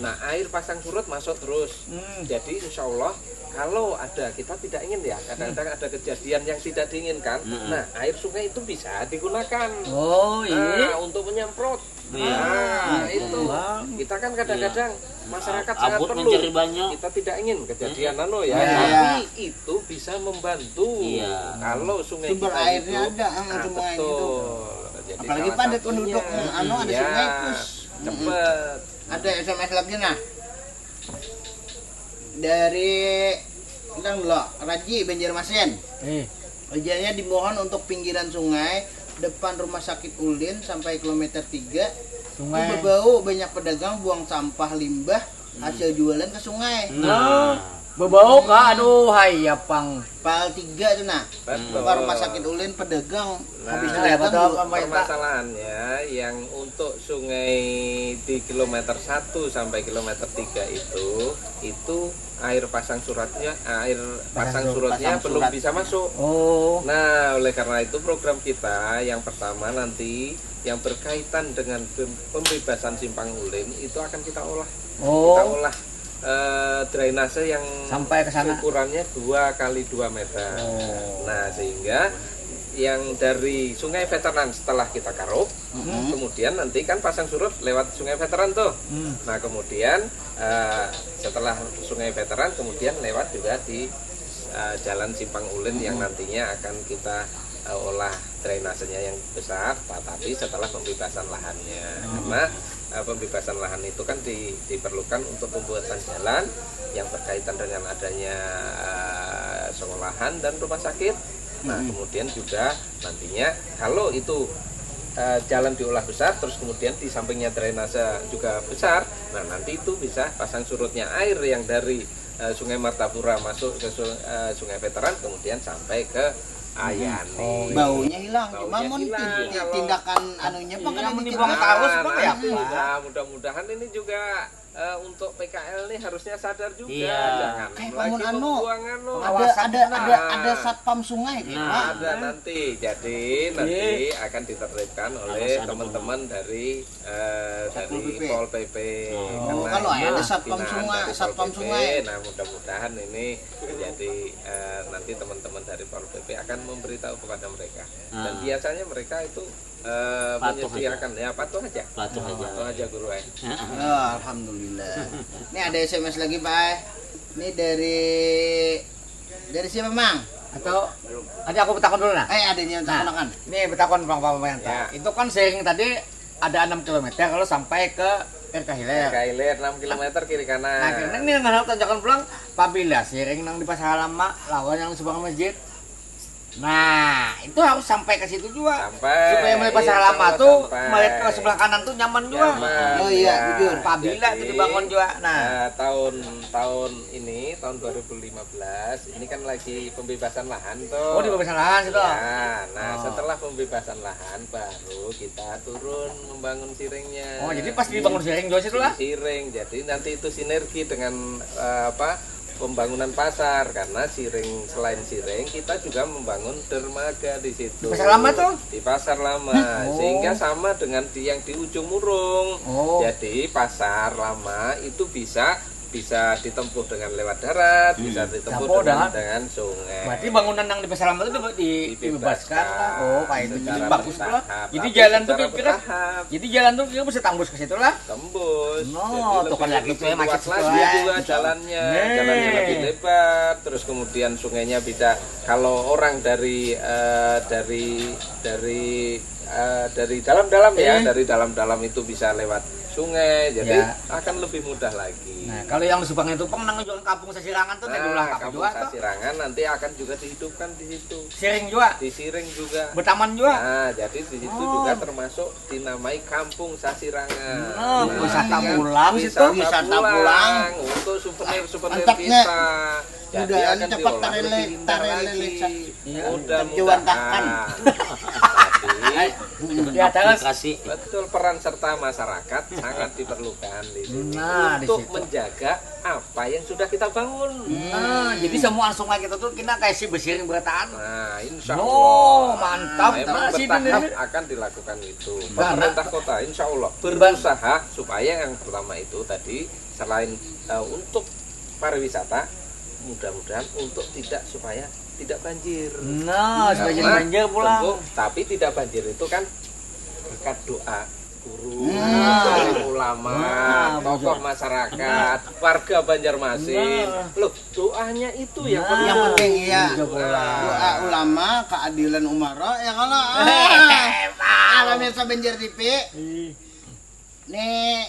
Nah, air pasang surut masuk terus. Hmm. Jadi insya Allah kalau ada, kita tidak ingin ya, kadang-kadang ada kejadian yang tidak diinginkan. Nah, air sungai itu bisa digunakan. Oh, Nah, iya. Untuk menyemprot. Iya. Nah, itu. Bang. Kita kan kadang-kadang masyarakat sangat Abut perlu. Mencari banyak. Kita tidak ingin kejadian anu ya. Iya. Tapi itu bisa membantu. Iya. Kalau sungai Sumber kita airnya hidup, ada, ah, nah, sungai betul. gitu. Jadi Apalagi salah padat satunya. Penduduk, hmm, anu ada Iya. Sungai Kus. Cepet. Ada S M S lagi, nah. Dari Ndang lo, Raji, Banjarmasin. Eh, Ujarnya dimohon untuk pinggiran sungai depan rumah sakit Ulin sampai kilometer tiga. Sungai. Bebau, banyak pedagang buang sampah limbah hasil jualan ke sungai. Nah, bebau kah? Aduh, hai ya pang. Pal tiga tu, nah. Betul. Buka rumah sakit Ulin, pedagang Nah, habis Iya, datang betul, bu- pemerintah. Permasalahannya yang untuk sungai di kilometer satu sampai kilometer tiga itu, itu air pasang suratnya, air pasang sur- surutnya pasang belum surat. Bisa masuk. Oh. Nah, oleh karena itu program kita yang pertama nanti yang berkaitan dengan pem- pembebasan Simpang Ulin itu akan kita olah. Kita Oh. Olah eh, drainase yang Sampai ke sana. Ukurannya dua kali dua meter. Oh. Nah, sehingga yang dari Sungai Veteran setelah kita karuk, kemudian nanti kan pasang surut lewat Sungai Veteran tuh. Hmm. Nah, kemudian eh, setelah Sungai Veteran kemudian lewat juga di eh, Jalan Simpang Ulin yang nantinya akan kita eh, olah drainasenya yang besar, tetapi setelah pembebasan lahannya. Karena eh, pembebasan lahan itu kan di- diperlukan untuk pembuatan jalan yang berkaitan dengan adanya eh, sekolahan dan rumah sakit. Nah, kemudian juga nantinya kalau itu eh, jalan diolah besar, terus kemudian di sampingnya drainase juga besar, nah, nanti itu bisa pasang surutnya air yang dari eh, Sungai Martapura masuk ke su- eh, Sungai Veteran, kemudian sampai ke Ayani. Baunya hilang, cuma Baunya mun hilang ti- ti- kalau- tindakan anunya apa Iya, kada menimbang dicegah. taus, Bang, ya, nanti, Pak. Nah, mudah-mudahan ini juga eh, untuk P K L nih harusnya sadar juga, Iya. jangan Kayak lagi bangun anu, membuang anu. Ada Kawasan ada kita. ada ada satpam sungai, Iya. Pak. Ada nanti, jadi nanti akan ditertibkan oleh Harus ada teman-teman dari eh, Satpol dari P P. Pol P P. Oh. Oh, Karena kalau ini ada satpam binaan sungai, dari satpam Pol P P. Sungai. Nah, mudah-mudahan ini menjadi eh, nanti teman-teman dari Pol P P akan memberitahu kepada mereka. Dan Ah. biasanya mereka itu eh, Patuh menyediakan ya, patuh aja. Patuh aja. Patuh aja, Guru eh. Ya, alhamdulillah. Ini ada S M S lagi, Pak. Ini dari dari siapa, Mang? Atau ada aku betakon dulu nah. Eh, ada yang Nah, takonakan. Ini betakon Bang Paman. Ya. Itu kan sharing tadi ada enam kilometer kalau sampai ke R K Hilir. Kailir enam kilometer kiri kanan. Nah, karena ini yang harus tanjakan pulang, apabila sharing nang di Pasar Lama lawan yang di seberang masjid. Nah, itu harus sampai ke situ juga. Sampai. Supaya mulai Pasar Insya Lama Allah tuh sampai. melihat ke sebelah kanan tuh nyaman juga. Nyaman, Oh iya, ya. jujur. Apabila Jadi, itu dibangun juga. Nah. eh, tahun tahun ini, tahun dua ribu lima belas ini kan lagi pembebasan lahan tuh. Oh, di pembebasan lahan situ. Ya, nah, Oh. Setelah pembebasan lahan baru kita turun membangun sharingnya. Oh, jadi pas dibangun sharing juga situ lah. Di sharing. Jadi nanti itu sinergi dengan eh, apa? Pembangunan pasar, karena sharing, selain sharing kita juga membangun dermaga di situ. Di Pasar Lama tuh? Di Pasar Lama. Hmm, oh. Sehingga sama dengan di yang di ujung murung. Oh. Jadi Pasar Lama itu bisa bisa ditempuh dengan lewat darat, bisa ditempuh Tempuh dengan, darat. Dengan sungai. Berarti bangunan yang di Pasar Lama itu di, di, dibebaskan lah. Oh, kayak itu. Jadi Secara bagus lah. bertahap. Jadi Tapi jalan tuh secara kira-kira bertahap. Jadi jalan tuh kira bisa tembus ke situ lah. Tembus. No, Jadi tuh lebih, kan lagi lebih tuh yang macet luas situ lagi lah. Juga jalannya, Nih. Jalannya lebih lebar. Terus kemudian sungainya bisa, kalau orang dari eh, dari dari eh, dari dalam-dalam ya, Eh. Dari dalam-dalam itu bisa lewat sungai, jadi Ya. Akan lebih mudah lagi. Nah, kalau yang di Subang itu pang nang jualan kampung Sasirangan tuh tadi Nah, ulang apa Kampung juga tuh. Sasirangan nanti akan juga dihidupkan di situ. Sharing juga. Di Siring juga. Bertaman juga. Nah, jadi di situ Oh. juga termasuk dinamai Kampung Sasirangan. Nah, Jadi, wisata yang pulang situ. Wisata pulang. Untuk souvenir-souvenir Mantapnya. kita. Jadi Mudah-mudahan akan cepat diolah tarele- lebih indah tarele lagi. lecak. Iya. Mudah-mudahan. Terjuantakan. Tapi Ya, terus. Aplikasi. Betul, peran serta masyarakat sangat diperlukan di sini Nah, di untuk situ. Menjaga apa yang sudah kita bangun. Nah, jadi semua sungai kita tuh kita kayak si besiring berataan. Nah, insya No, Allah. mantap. Memang Nah, sih, bertahap ini. Akan dilakukan itu. Karena- Pemerintah kota insya Allah berusaha supaya yang pertama itu tadi selain eh, untuk pariwisata, mudah-mudahan untuk tidak supaya tidak banjir. Nah, supaya jadi Karena banjir pulang. Tentu, tapi tidak banjir itu kan berkat doa guru, Nah. alim ulama, Nah, tokoh betul. Masyarakat, warga Banjarmasin. Nah. Loh, doanya itu yang Nah. penting. Yang penting iya. Iya, bola. Doa ulama, keadilan umara ya kalau. Ah. Pemirsa Banjar T V. Ih. Nih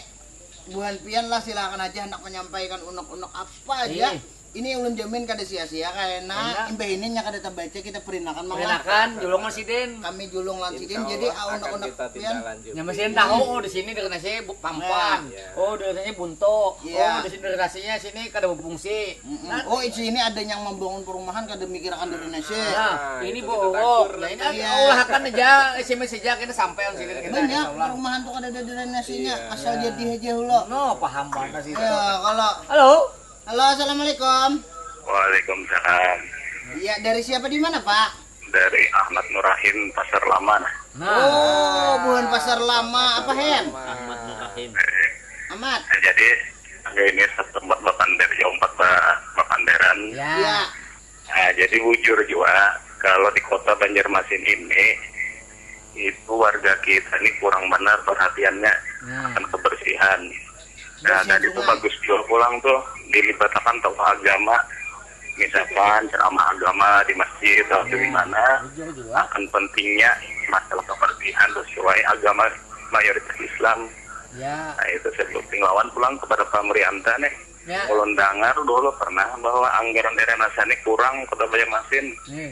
buhan pian lah, silakan aja hendak menyampaikan unek-unek apa aja. Ih. Ini ulun jamin kada sia-sia karena Karena- imbah ini nya kada terbaca kita perinakan manglah. Perinakan julung sidin. Kami julung lan sidin, Insya jadi Allah akan unek-unek kita pian. Tindak lanjuti. Ya masih tahu, oh, di sini drainase bu- pampan. Iya. Oh, drainase buntu. Iya. Oh, di sini drainasenya sini kada berfungsi. Mm-mm. Nah, Oh, itu ini ada yang membangun perumahan kada mikirakan drainase. Nah, Nah, ini itu bu, kita oh, atur nah, ini nanti. Iya. Allah akan aja S M S aja kita sampai yang sini kita Banyak insya Allah. Perumahan tuh kada ada drainasenya, Iya. asal jadi aja hula. No, paham banget sih. Ya kalau Halo. Halo, assalamualaikum. Waalaikumsalam. Iya, dari siapa di mana, Pak? Dari Ahmad Nurahim, Pasar Lama. Nah. Nah. Oh, buhan Pasar Lama apa, Hem? Ahmad Nurahim. Amat. Nah, jadi, ini satu tempat bapander, jauh empat ba- bapanderan. Ya. Iya. Nah, jadi bujur juga, kalau di kota Banjarmasin ini, itu warga kita ini kurang benar perhatiannya Nah. akan kebersihan. Nah, Bersihan dan itu sungai. Bagus juga pulang tuh, dilibatakan tokoh agama, misalkan ceramah agama di masjid atau di Ya, mana, bujur juga. Akan pentingnya masalah kebersihan sesuai agama mayoritas Islam. Ya. Nah, itu saya lawan pulang kepada Pak Murianta nih. Ya. Ulun dangar dulu pernah bahwa anggaran drainase ni kurang Kota Banjarmasin. Nih.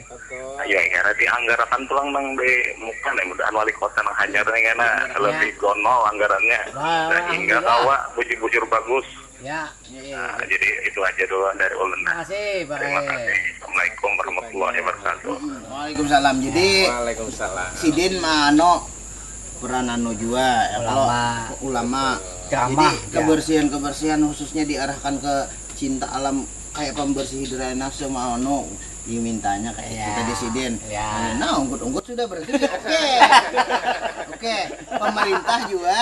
Ayo, kira dianggarakan pulang nang di muka nih, mudahan wali kota nang hanyar nih kena lebih gonol anggarannya. Wah, sehingga alhamdulillah. Kawa bujur-bujur bagus. Ya, iya, iya. Nah, jadi itu aja dulu dari ulun. Terima kasih, Pak. Terima kasih. Assalamualaikum warahmatullahi wabarakatuh. Waalaikumsalam. Jadi, Waalaikumsalam. Sidin mano peran anu jua, ya, kalau ulama. Ulama. Jadi, ceramah, ya. Kebersihan-kebersihan khususnya diarahkan ke cinta alam, kayak pembersih drainase, mau anu, dimintanya kayak itu tadi sidin. Ya. Nah, unggut-unggut sudah berarti oke. Oke, pemerintah juga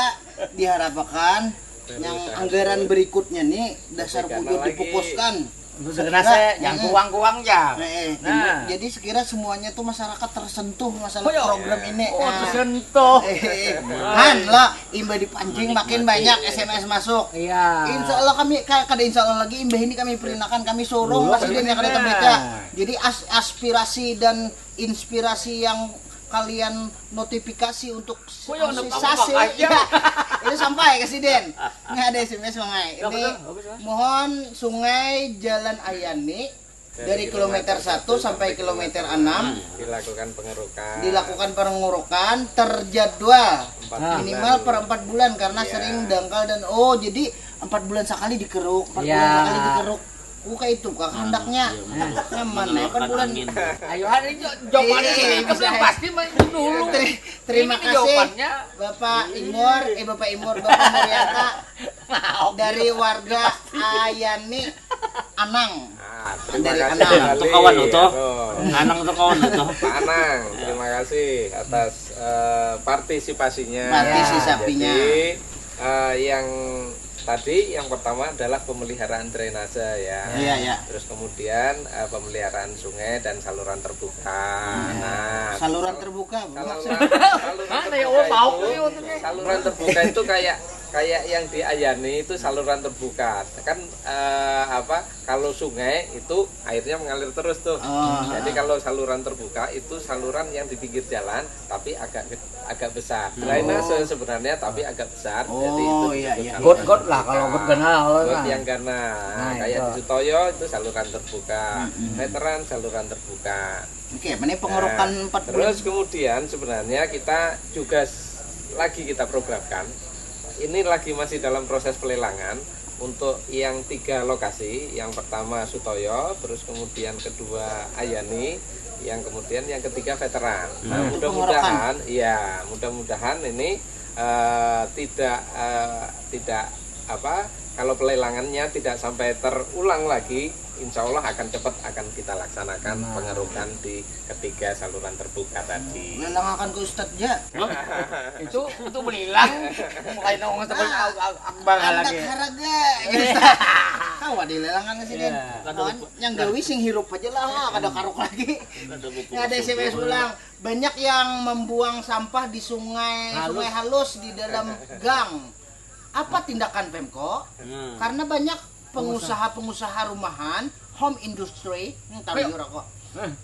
diharapkan yang anggaran berikutnya nih dasar bujur difokuskan. Segera, segera, jangan kuang-kuang ya. Eh, eh, nah. Jadi sekira semuanya tuh masyarakat tersentuh masalah program ini. Oh, tersentuh. Eh, eh, eh. Han lah, imbah dipancing makin banyak S M S masuk. Iya. Insya Allah kami ka-, kada insya Allah lagi, imbah ini kami perinakan, kami sorong masih dia kada terbaca. Jadi as-, aspirasi dan inspirasi yang kalian notifikasi untuk sasi, ya, itu sampai ke siden. Ini ada S M S, Bang Ai. Ini mohon sungai Jalan Ayani dari kilometer satu sampai kilometer enam dilakukan pengerukan. Dilakukan pengerukan terjadwal minimal per empat bulan karena sering dangkal dan, oh, jadi empat bulan sekali dikeruk, empat bulan sekali dikeruk. Ku kayak itu kah kehendaknya. Nyaman ya, kan bulan. Ayo, hari ini jawabannya. Iya, ini bisa. Pasti main dulu. Teri-, terima kasih, Bapak Imur, eh, Bapak Imur, Bapak Murianta dari warga Ayani Anang. Ah, terima kasih sekali. Anang tuh kawan lo tuh. Anang tuh kawan lo tuh. Pak Anang, terima kasih atas, eh, partisipasinya. Partisipasinya. Jadi, eh, yang tadi yang pertama adalah pemeliharaan drainase ya. Iya, iya. Terus kemudian, eh, pemeliharaan sungai dan saluran terbuka. Nah, saluran terbuka, Bu. Saluran, saluran terbuka itu, saluran terbuka itu kayak, kayak yang di Ayani itu saluran terbuka. Kan, eh, apa, kalau sungai itu airnya mengalir terus tuh. Jadi kalau saluran terbuka itu saluran yang di pinggir jalan tapi agak agak besar. Drainase sebenarnya tapi agak besar. Jadi itu disebut saluran terbuka. Got, got lah kalau got ganal. Got yang ganal. Nah, kayak itu di Sutoyo itu saluran terbuka. Veteran saluran terbuka. Oke, ini pengerukan empat bulan. Terus kemudian sebenarnya kita juga s-, lagi kita programkan. Ini lagi masih dalam proses pelelangan. Untuk yang tiga lokasi, yang pertama Sutoyo, terus kemudian kedua Ayani, yang kemudian yang ketiga veteran. Nah, mudah-mudahan, ya, mudah-mudahan ini, eh, tidak, eh, tidak, apa, kalau pelelangannya tidak sampai terulang lagi, insya Allah akan cepat akan kita laksanakan pengerukan di ketiga saluran terbuka tadi. Lelang akan ke Ustadz ja. Itu, itu melilang. Mukanya ngomong sampai ak-, ak-, akbar lagi. Angkat harga. Kawa dilelangan ke sini. Iya. Kawan, yang gawi sing hirup aja lah, kada karuk lagi. Nggak ada S M S ulang. Banyak yang membuang sampah di sungai, sungai halus di dalam gang. Apa tindakan Pemko? Karena banyak pengusaha-pengusaha rumahan, home industry, hmm, tahu rokok.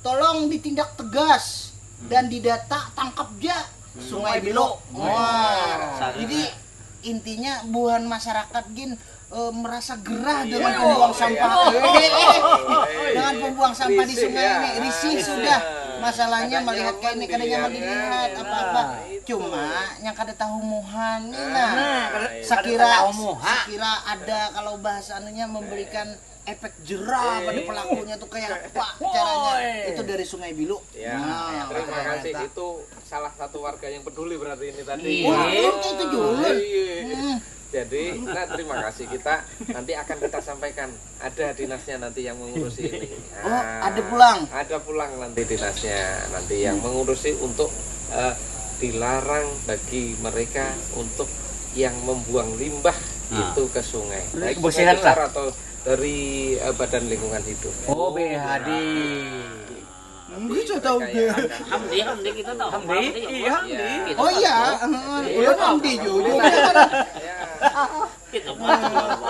Tolong ditindak tegas dan didata, tangkap ja Sungai Bilo. Wah. Jadi intinya buhan masyarakat gin, eh, merasa gerah dengan pembuang sampah. Eh, eh, eh. Dengan pembuang sampah di sungai ini, risih sudah. Masalahnya melihat kayak ini, kada nyaman dilihat apa-apa. Cuma yang kada tahu muhan ni nah. Sakira, sakira ada kalau bahasa anunya memberikan efek jerah pada pelakunya tuh kayak apa caranya? Itu dari Sungai Bilo. Ya, terima kasih. Itu salah satu warga yang peduli berarti ini tadi. Iya. Wah, itu julun. Iya. Jadi, nah, terima kasih, kita nanti akan kita sampaikan. Ada dinasnya nanti yang mengurusi ini. Oh, ada pulang. Ada pulang nanti dinasnya, nanti yang mengurusi untuk, eh, dilarang bagi mereka untuk yang membuang limbah itu ke sungai. Baik sungai besar atau dari, eh, Badan Lingkungan Hidup. Oh, B H D. Enggak, saya tahu dia. Hamdi, Hamdi kita tahu. Hamdi? Iya, Hamdi. Oh iya, heeh. Iya, Hamdi juga.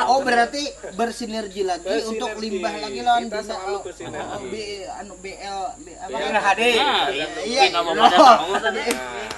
Oh, berarti bersinergi lagi untuk limbah lagi lawan kita selalu bersinergi. B, anu, B L, B, apa? B L H D. Nah, iya. Iya.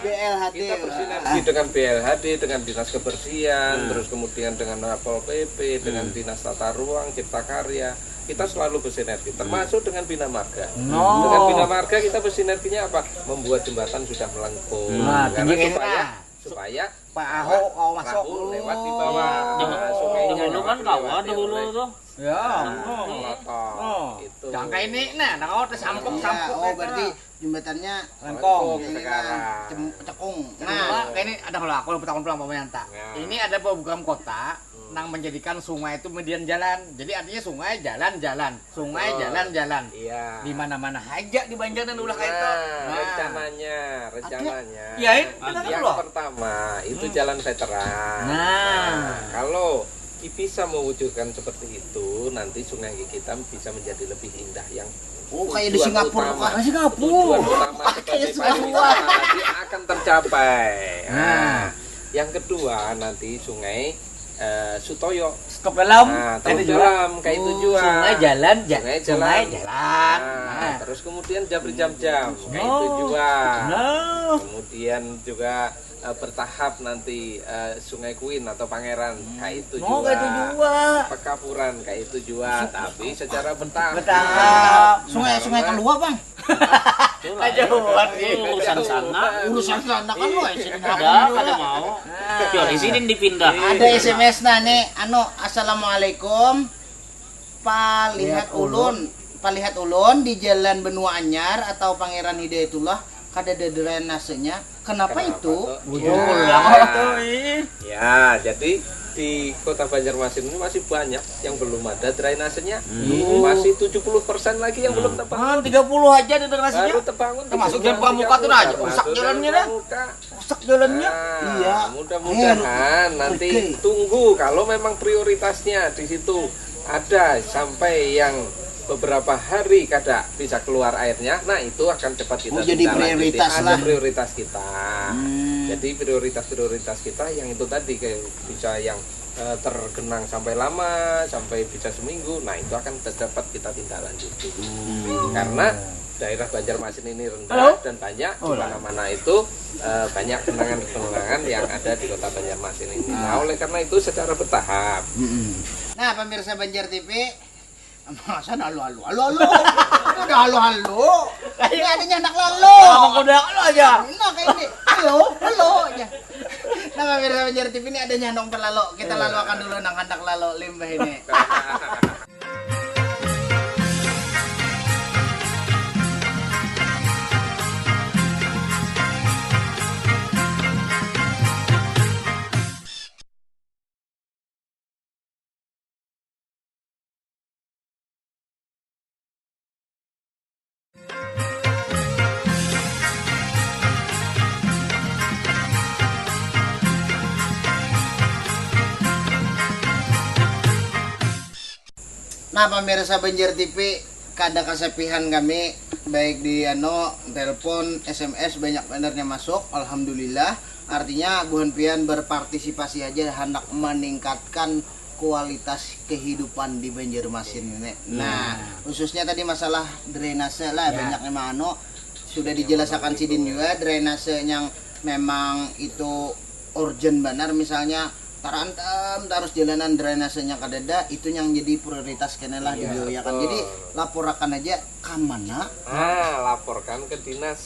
B L H D. Kita bersinergi dengan B L H D, dengan dinas kebersihan, terus kemudian dengan Satpol P P, dengan dinas tata ruang, cipta karya. Kita selalu bersinergi, termasuk dengan Bina Marga. Dengan Bina Marga kita bersinerginya apa? Membuat jembatan sudah melengkung. Nah, karena tinggi supaya, supaya Pak Ahok mau masuk. Perahu lewat di bawah. Nah, sungainya lewat, dahulu kan kawa dahulu tuh. Ya. Melotot. Oh. Itu. Jangka ini, nah, nah, oh, tersampuk-sampuk. Iya, oh, berarti jembatannya lengkung. Lengkung ini sekarang. Nah, cem-, cekung. Nah, ini ada kalau aku lupa tahun pulang pemerintah. Nah. Ini ada program kota nang menjadikan sungai itu median jalan. Jadi artinya sungai, jalan, jalan. Sungai, jalan, jalan. Iya. Di mana-mana aja di Banjar dan ulah kayak itu. Nah, rencananya, rencananya. Iya, ini benar. Yang pertama itu jalan veteran. Nah, kalau bisa mewujudkan seperti itu, nanti sungai kita bisa menjadi lebih indah. Yang Oh, kayak di Singapura, Pak. Singapura. Tujuan utama sebagai pariwisata nanti akan tercapai. Nah, yang kedua nanti sungai, eh, Sutoyo. Stop dalam. Nah, terus dalam kayak itu juga. Sungai jalan, sungai jalan. Nah, terus kemudian Jabri Jam-Jam kayak itu juga. Nah. Kemudian juga eh, bertahap nanti, eh, Sungai Kuin atau Pangeran, nah, itu juga. Kayak itu juga. Pekapuran kayak itu juga, tapi secara bertahap. Bertahap. Sungai, sungai Keluak, Bang. Aja buat ini urusan sana. Urusan sana kan lo sini ada mau. Yo, di sini dipindah. Ada S M S nah nih, anu, "Assalamualaikum. Palihat ulun, palihat ulun di Jalan Benua Anyar atau Pangeran Hidayatullah kada ada drainasenya. Kenapa itu?" Bujur pulang itu, ih. Ya, jadi di Kota Banjarmasin ini masih banyak yang belum ada drainasenya. Masih tujuh puluh persen lagi yang belum terbangun. Ah, tiga puluh aja ada drainasenya. Baru terbangun. Termasuk Jalan Pramuka tuh aja, rusak jalannya dah. Rusak jalannya. Iya. Mudah-mudahan nanti tunggu kalau memang prioritasnya di situ ada sampai yang beberapa hari kada bisa keluar airnya, nah itu akan cepat kita tindak lanjuti. Ada prioritas kita. Jadi prioritas-prioritas kita yang itu tadi kayak bisa yang, eh, tergenang sampai lama, sampai bisa seminggu, nah itu akan cepat kita tindak lanjuti. Karena daerah Banjarmasin ini rendah dan banyak di mana-mana itu, eh, banyak genangan-genangan yang ada di Kota Banjarmasin ini. Nah, oleh karena itu secara bertahap. Nah, pemirsa Banjar T V, masa halo, halo, halo, halo. Udah halo, halo. Ini adanya anak lalo. Emang udah halo aja. Nah, kayak ini. Halo, halo aja. Nah, pemirsa Banjar T V, ini adanya anak terlalo. Kita laluakan dulu nang handak lalo limbah ini. Nah, pemirsa Banjar T V, kada kasepihan kami, baik di, anu, telepon, S M S, banyak benernya masuk, alhamdulillah. Artinya, buhan pian berpartisipasi aja, hendak meningkatkan kualitas kehidupan di Banjarmasin ini. Nah, khususnya tadi masalah drainase lah, banyak memang, anu, sudah dijelasakan sidin juga, drainase yang memang itu urgent banar, misalnya tarantem tarus jalanan drainasenya kadada, itu yang jadi prioritas kena lah dibiayakan. Jadi laporakan aja ke mana? Nah, laporkan ke Dinas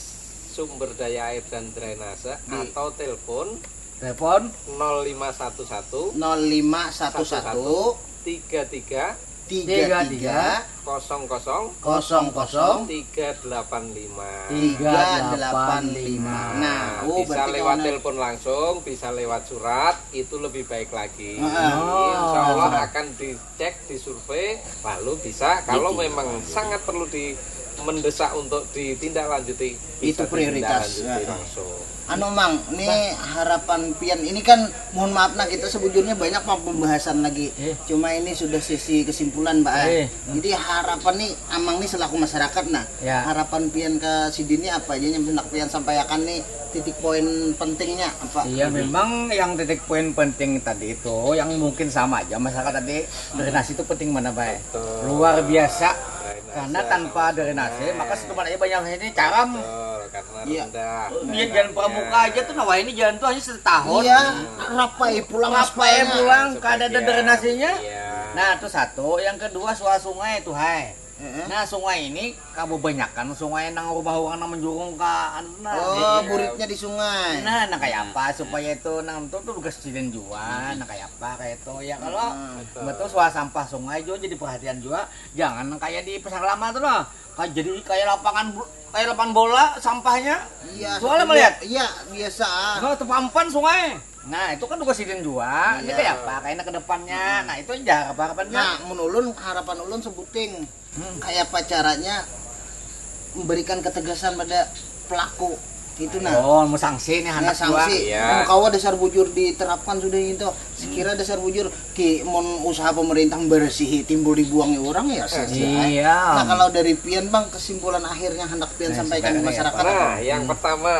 Sumber Daya Air dan Drainase atau telepon, telepon nol lima satu satu, nol lima satu satu, tiga tiga, tiga tiga, kosong kosong, kosong kosong, tiga delapan lima. Tiga delapan lima. Nah, bisa lewat telepon langsung, bisa lewat surat, itu lebih baik lagi. Insya Allah akan dicek, disurvei, lalu bisa, kalau memang sangat perlu di, mendesak untuk ditindaklanjuti, bisa itu prioritas ditindaklanjuti langsung. Anu, Mang, ini harapan pian ini kan, mohon maaf nah, kita sebujurnya banyak pang pembahasan lagi. Cuma ini sudah sesi kesimpulan, Mbak. Jadi harapan nih Amang nih selaku masyarakat nah, harapan pian ke sidin nih apa aja yang hendak pian sampaikan nih, titik poin pentingnya apa? Iya, memang yang titik poin penting tadi itu yang mungkin sama aja masyarakat tadi, drainasi itu penting mana baik. Luar biasa. Karena tanpa drainasi maka setempat aja banyak ini caram. Betul, karena Iya. Rendah. Dia jalan pramuka aja tuh, nah, wah, ini jalan tuh hanya setahun. Iya, rapai pulang Rapai aspalnya. pulang, kada ada Sekian. drainasenya. Iya. Nah, itu satu. Yang kedua, soal sungai itu, hai. Heeh. Nah, sungai ini kabanyakan sungai nang rubah orang nang menjurung ke anu, nah. Oh, Jadi, buritnya di sungai. Nah, nah, kayak apa supaya itu nang itu tuh tugas sidin jua, nah, kayak apa kayak itu ya kalau Hmm. betul soal sampah sungai juga jadi perhatian juga, jangan nang kayak di pasar lama tuh loh, kayak jadi kayak lapangan bu- kayak lapangan bola sampahnya. Iya. Soalnya Iya, melihat. Iya, biasa. Nah, itu pampan sungai. Nah, itu kan tugas sidin juga. Ini Iya. kayak apa? Kayak ke depannya. Nah, itu aja harapan-harapannya. Nah, mun ulun, harapan ulun sebuting. Hmm. Kayak apa caranya memberikan ketegasan pada pelaku itu, nah. Oh, mau sanksi nih Ya, anak sanksi. Dua. Iya. Mun kawa dasar bujur diterapkan sudah itu. Sekira dasar bujur ki mun usaha pemerintah membersihi timbul dibuangi orang ya sia-sia. Iya. Nah, kalau dari pian, Bang, kesimpulan akhirnya hendak pian Nah, sampaikan ke sebenarnya masyarakat Nah, apa? yang pertama,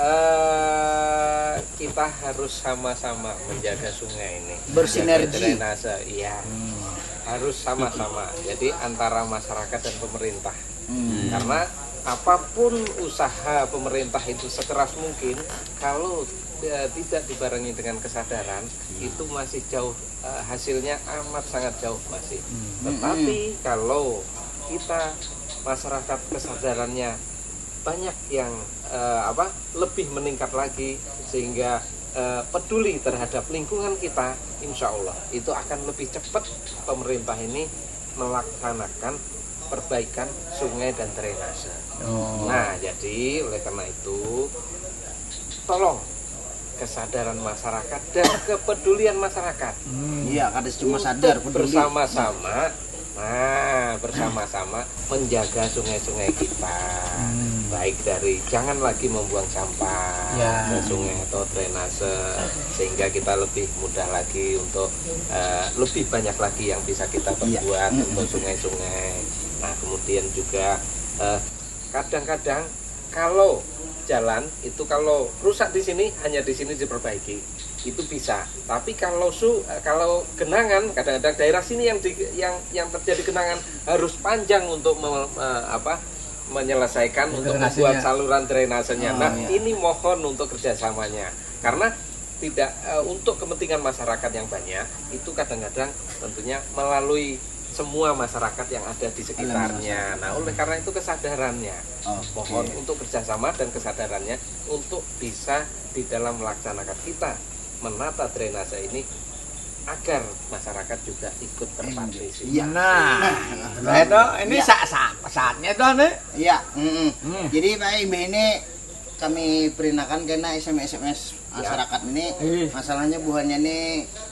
eh kita harus sama-sama menjaga sungai ini. Bersinergi. Menjaga drainase, iya. Harus sama-sama. Jadi antara masyarakat dan pemerintah. Hmm. Karena apapun usaha pemerintah itu sekeras mungkin, kalau eh, tidak dibarengi dengan kesadaran, itu masih jauh, eh, hasilnya amat sangat jauh masih. Tetapi kalau kita, masyarakat, kesadarannya banyak yang eh, apa lebih meningkat lagi, sehingga eh, peduli terhadap lingkungan kita, insya Allah itu akan lebih cepat pemerintah ini melaksanakan perbaikan sungai dan drainase. Oh. Nah, jadi oleh karena itu, tolong kesadaran masyarakat dan kepedulian masyarakat Hmm. Iya, kada cuma sadar, untuk peduli. Bersama-sama, nah, bersama-sama menjaga sungai-sungai kita. Hmm. Baik dari jangan lagi membuang sampah Ya. ke sungai atau drainase, sehingga kita lebih mudah lagi untuk eh, lebih banyak lagi yang bisa kita Iya. perbuat Mm-mm. untuk sungai-sungai. Nah, kemudian juga eh, kadang-kadang kalau jalan itu kalau rusak di sini, hanya di sini diperbaiki, itu bisa. Tapi kalau su eh, kalau genangan, kadang-kadang daerah sini yang di, yang yang terjadi genangan harus panjang untuk me- eh, apa menyelesaikan untuk Drainasenya. Membuat saluran drainasenya. Oh, Nah, iya. Ini mohon untuk kerjasamanya, karena tidak eh, untuk kepentingan masyarakat yang banyak, itu kadang-kadang tentunya melalui semua masyarakat yang ada di sekitarnya. Nah, oleh karena itu kesadarannya, Oke. Mohon untuk kerjasama dan kesadarannya untuk bisa di dalam melaksanakan kita menata drainase ini, agar masyarakat juga ikut berpartisipasi. Iya. Nah, nah, itu ini Iya. sa- sa- saatnya tuh nih. Iya, mm-mm. Hmm. Jadi Pak Imbah ini kami perinakan kena S M S S M S masyarakat ini. Iya. Masalahnya buhannya ini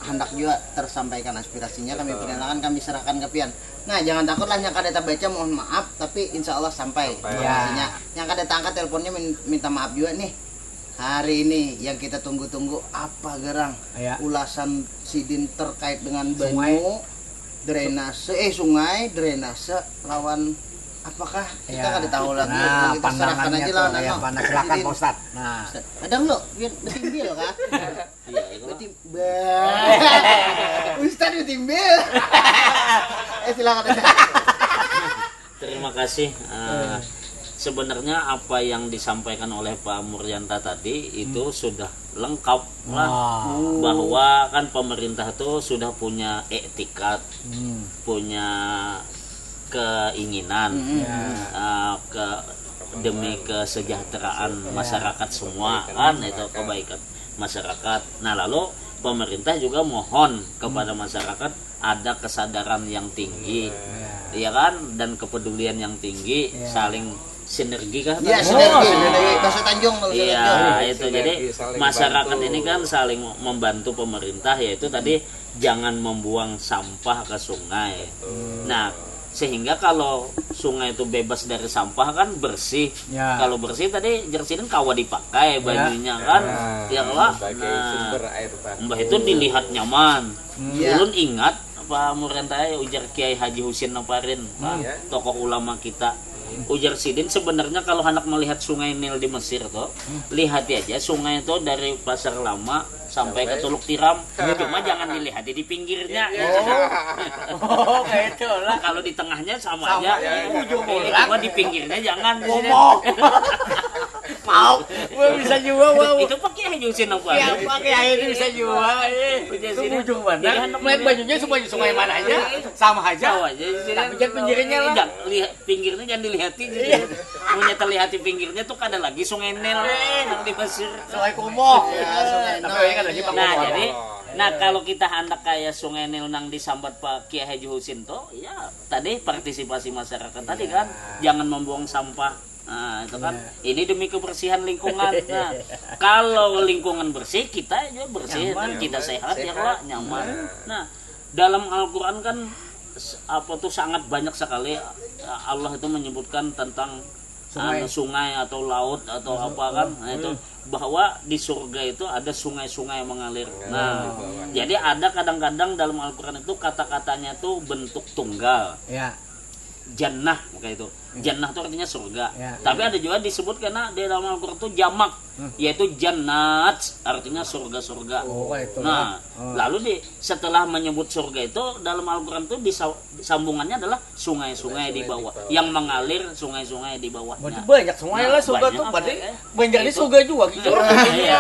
hendak juga tersampaikan aspirasinya, kami perinakan, kami serahkan ke pian. Nah, jangan takutlah yang kada tabaca, mohon maaf, tapi insya Allah sampai Sampai. informasinya. Yang kada taangkat teleponnya min- minta maaf juga nih. Hari ini yang kita tunggu-tunggu apa gerang? Iya. Ulasan sidin terkait dengan Sungai. Banyu, drainase, eh sungai, drainase lawan apakah kita Iya. kada tahu lagi. Nah, Kita serahkan pandangannya aja tuh lah. kayak Nano. apa? Nah, silakan Sidin. Pak Ustadz. Nah, Ustadz, ada nggak? Biar betimbil kah? Iya, itu lah. Betim- Bah. Ustadz betimbil. Eh silakan. Ustadz. Terima kasih. Eh, sebenarnya apa yang disampaikan oleh Pak Murianta tadi itu sudah lengkap lah, Wah. Bahwa kan pemerintah tuh sudah punya etikat, Hmm. Punya keinginan, Ya. eh, ke demi kesejahteraan masyarakat semua, kan, itu kebaikan masyarakat. Nah, lalu pemerintah juga mohon kepada masyarakat ada kesadaran yang tinggi, iya kan, dan kepedulian yang tinggi, saling sinergi kah? Iya, Tadi? sinergi. sinergi. Bahasa Tanjung kalau Iya, sinergi. itu. Sinergi, Jadi saling masyarakat bantu. Ini kan saling membantu pemerintah, yaitu tadi jangan membuang sampah ke sungai. Nah, sehingga kalau sungai itu bebas dari sampah kan bersih. Ya. Kalau bersih tadi jersihin kawa dipakai banyunya kan. Ya lah. Sebagai Nah, sumber air baku. Mbah itu dilihat nyaman. Iya. Ulun ingat Pak Murianta, ujar Kiai Haji Husin Naparin, Pak, Iya. Tokoh ulama kita. Ujar sidin, sebenarnya kalau hendak melihat sungai Nil di Mesir tuh, lihati aja sungai itu dari Pasar Lama sampai ke Sampai. Teluk Tiram. Cuma jangan dilihati di pinggirnya. Iya. Oh, kayak itu lah. Kalau di tengahnya sama, Sama aja. aja, ujung Iya, orang. cuma di pinggirnya jangan. Ngomong. Pauk. Wah, bisa juga, wah. Itu pakai aja usin apa? Ya, pakai air ini bisa juga. Eh, Bisa itu sini. Bujung Jadi, mana? anak Melihat muda. Bajunya semua sungai mana aja, sama aja. Tahu aja sih. Tapi jangan pinggirnya lah. Jangan lihat pinggirnya, jangan dilihati. Jadi, punya terlihati pinggirnya tuh kada lagi Sungai Nil nang di Mesir. Sungai Kumuh. Ya, Sungai Tapi Nil. ini kan lagi Pak Nah, Kumuh. jadi nah kalau kita handak kayak Sungai Nil nang disambat Pak Kiai Haji Husin tuh, ya tadi partisipasi masyarakat tadi kan, jangan membuang sampah. Nah, itu kan ini demi kebersihan lingkungan. Nah, kalau lingkungan bersih, kita juga bersih Nyaman. Dan kita sehat, ya kok nyaman. Nah, dalam Al-Qur'an kan s- apa tuh sangat banyak sekali, eh, Allah itu menyebutkan tentang Sungai. anu, sungai atau laut atau apa kan. Nah, itu bahwa di surga itu ada sungai-sungai yang mengalir. Nah, jadi ada kadang-kadang dalam Al-Qur'an itu kata-katanya tuh bentuk tunggal. Ya. Jannah kayak itu. Jannah itu artinya surga. Ya. Tapi ada juga disebut karena di dalam Al-Qur'an itu jamak, yaitu jannat, artinya surga-surga. Oh, kayak itu. Nah, Oh. lalu di setelah menyebut surga itu dalam Al-Qur'an itu disa- sambungannya adalah sungai-sungai di bawah, yang mengalir sungai-sungai di bawahnya. Berarti banyak sungai Nah, lah surga banyak. tuh, berarti Eh, banyak di itu. surga juga gitu. Iya,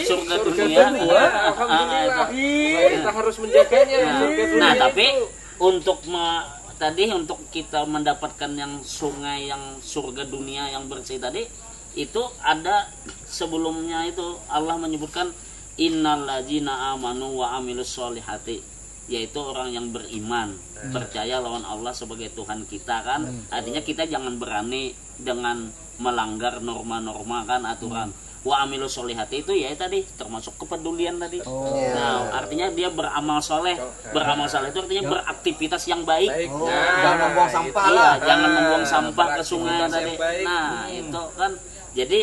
surga Surga dunia. kedua, Ah, alhamdulillah. itu. Kita harus menjaganya. Nah, Surga nah, dunia tapi itu. Untuk me- tadi untuk kita mendapatkan yang sungai yang surga dunia yang bersih tadi itu ada sebelumnya itu Allah menyebutkan innalladzina amanu wa amilus solihati, yaitu orang yang beriman, percaya lawan Allah sebagai Tuhan kita kan. Artinya kita jangan berani dengan melanggar norma-norma kan aturan. Wa amilus solihati itu ya tadi termasuk kepedulian tadi. Oh. Nah, artinya dia beramal soleh. Beramal soleh itu artinya beraktivitas yang baik. Baik. Oh, Nah, jangan membuang itu. sampah Iya, lah. jangan Nah, membuang sampah ke beraktivitas sungai yang tadi. baik. Nah, itu kan. Jadi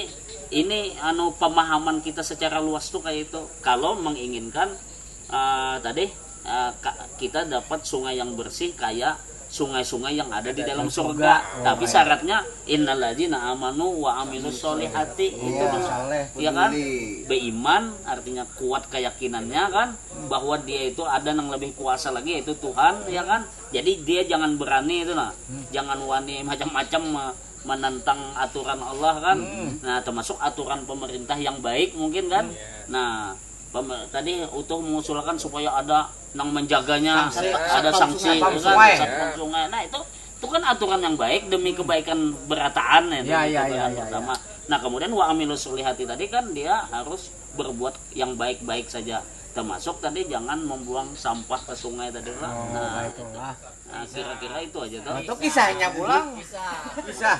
ini anu pemahaman kita secara luas tuh kayak itu. Kalau menginginkan eh, tadi eh, ka- kita dapat sungai yang bersih kayak sungai-sungai yang ada di dalam surga. Tapi syaratnya innalladzina amanu wa amilus solihati itu Iya, dulu. soleh, Ya kan? peduli. Beriman artinya kuat keyakinannya kan bahwa dia itu ada yang lebih kuasa lagi yaitu Tuhan ya kan. Jadi dia jangan berani itu nah. Jangan wani macam-macam me- menentang aturan Allah kan. Nah, termasuk aturan pemerintah yang baik mungkin kan. Nah, pem- tadi Utuh mengusulkan supaya ada nang menjaganya, Sanksi. Ada Satpam sanksi, sungai. ya kan? Satpam sungai. Satpam sungai. Nah, itu itu kan aturan yang baik demi kebaikan berataan ya, Ya, demi ya, kebaikan ya, ya, bersama. Nah, kemudian wa amilus solihati tadi kan dia harus berbuat yang baik-baik saja. Termasuk tadi jangan membuang sampah ke sungai tadi lah. Oh, Nah, baiklah. nah, kira-kira itu aja tuh. Nah, itu kisahnya pulang. Kisah.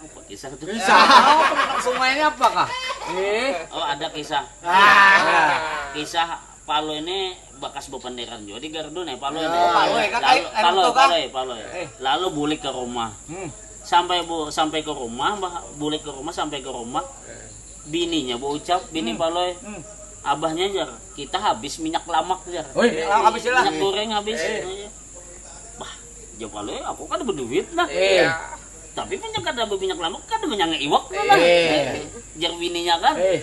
Apa kisah tuh? Kisah. Oh, tentang sungainya apakah? Eh. Oh, ada kisah. Ah. Kisah Palo ini bekas bependeran juga di Gardu nih, Palo ini. Oh, Palo ya, Kak, Lalu, eh, Palo, tuh, Kak. Palo, Palo. Eh. Lalu bulik ke rumah. Hmm. Sampai bu, sampai ke rumah, bah, bulik ke rumah sampai ke rumah. Bininya berucap, bini Palo. Hmm. Abahnya jar, kita habis minyak lamak jar. Woi, minyak lamak habis lah. Minyak goreng habis. Eh. Bah, jar Palo, aku kan berduit nah. Eh. Tapi punya kada berminyak lamak kada menyanga iwak nah. Eh. Jar bininya kan. Eh.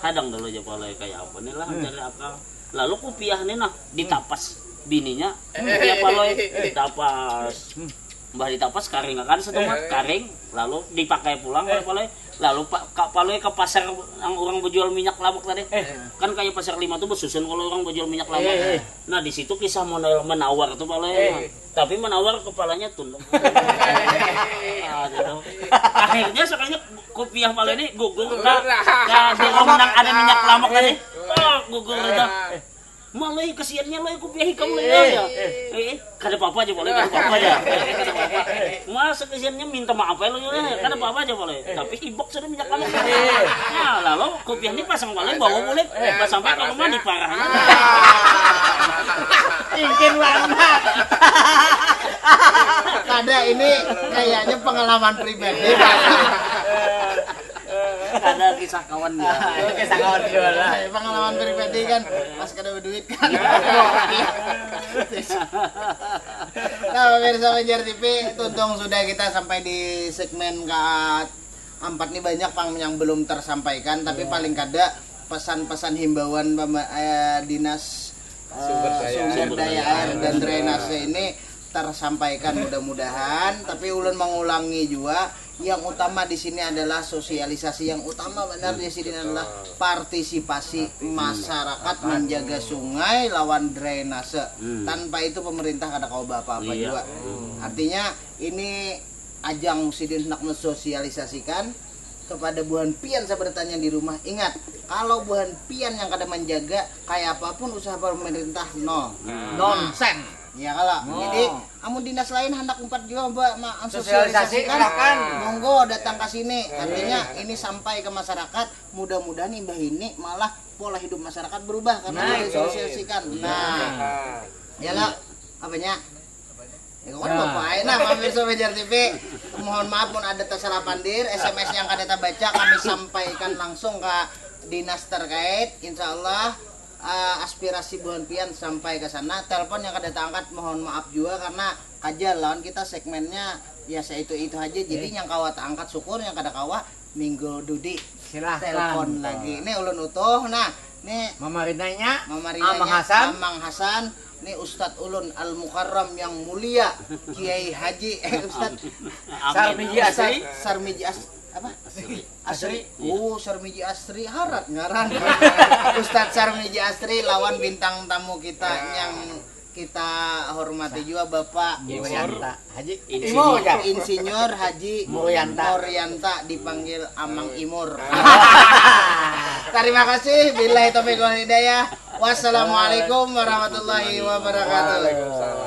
Hadang dulu jar Palo kayak apa nih lah cari akal. Lalu kupiah nih nah ditapas bininya. Kupiah Palo ditapas. Bah ditapas karing kan setumat karing lalu dipakai pulang oleh Palo. Lalu Pak Kak Palo ke pasar yang orang berjual minyak lamak tadi. Kan kayak pasar lima tuh bersusun kalau orang berjual minyak lamak. Nah, di situ kisah menawar tuh Palo. Tapi menawar kepalanya tunduk. Aduh. Akhirnya sekalinya kupiah Palo ini gugur ke, ke di rumah nang ada minyak lamak tadi. Oh, gugur itu. Maloi kesiannya loi kupiah ikam loi ya. Eh, kada apa-apa aja boleh, kada apa-apa aja. Kada apa-apa. Masa kesiannya minta maaf ya loi ya. Kada apa-apa aja boleh. Tapi hibak sudah minyak lamak. Nah, lalu kupiah ini pasang balik bawa boleh. Pas sampai ke rumah diparahnya. Cincin warna. Kada, ini kayaknya pengalaman pribadi. Ada kisah kawan dia. Oke, sangat juara. Pengalaman pribadi kan pas kada berduit kan. Nah, pemirsa Banjar T V, tuntung sudah kita sampai di segmen keempat nih, banyak pang yang belum tersampaikan, tapi paling kada pesan-pesan himbauan pama- eh, dinas eh, Sumber daya. Sumber daya air dan drainase ini tersampaikan mudah-mudahan, tapi ulun mengulangi juga, yang utama di sini adalah sosialisasi, yang utama benar di sini adalah partisipasi masyarakat menjaga sungai lawan drainase. Tanpa itu pemerintah kada kawa apa-apa juga. Artinya ini ajang sidin hendak mensosialisasikan kepada buhan pian sabar tanya di rumah. Ingat, kalau buhan pian yang kada menjaga, kayak apapun usaha pemerintah nol. Nonsen. Ya kalau. Jadi amun dinas lain hendak umpat juga mbak ma- sosialisasikan, monggo datang ke sini. Artinya ini sampai ke masyarakat. Mudah-mudahan imbah ini malah pola hidup masyarakat berubah karena disosialisasikan. Nah, ya lo, apanya? Ya kan bapak aja nah, pemirsa Banjar T V. Mohon maaf pun ada tersalah pandir, S M S yang kada terbaca kami sampaikan langsung ke dinas terkait. Insya Allah uh, aspirasi buhan pian sampai ke sana. Telepon yang kada terangkat mohon maaf juga karena kaja lawan kita segmennya ya seitu itu aja. Jadi yang kawa terangkat syukur, yang kada kawa minggu dudi silahkan telepon lagi. Ini ulun utuh nah. Ini mamarinanya Mamarinanya Amang Hasan. Amang Hasan. Ini Ustadz ulun Al Mukarram yang mulia Kiai Haji eh Ustadz Sarmiji Asri. Sarmiji As apa? Asri. Asri. Oh, Sarmiji Asri harat ngaran. Ustadz Sarmiji Asri lawan bintang tamu kita yang kita hormati juga Bapak Imur Yanta. Haji Imur Insinyur Haji Muryanta. Muryanta dipanggil Amang Imur. Terima kasih. Billahi taufiq wal hidayah. Wassalamualaikum warahmatullahi wabarakatuh.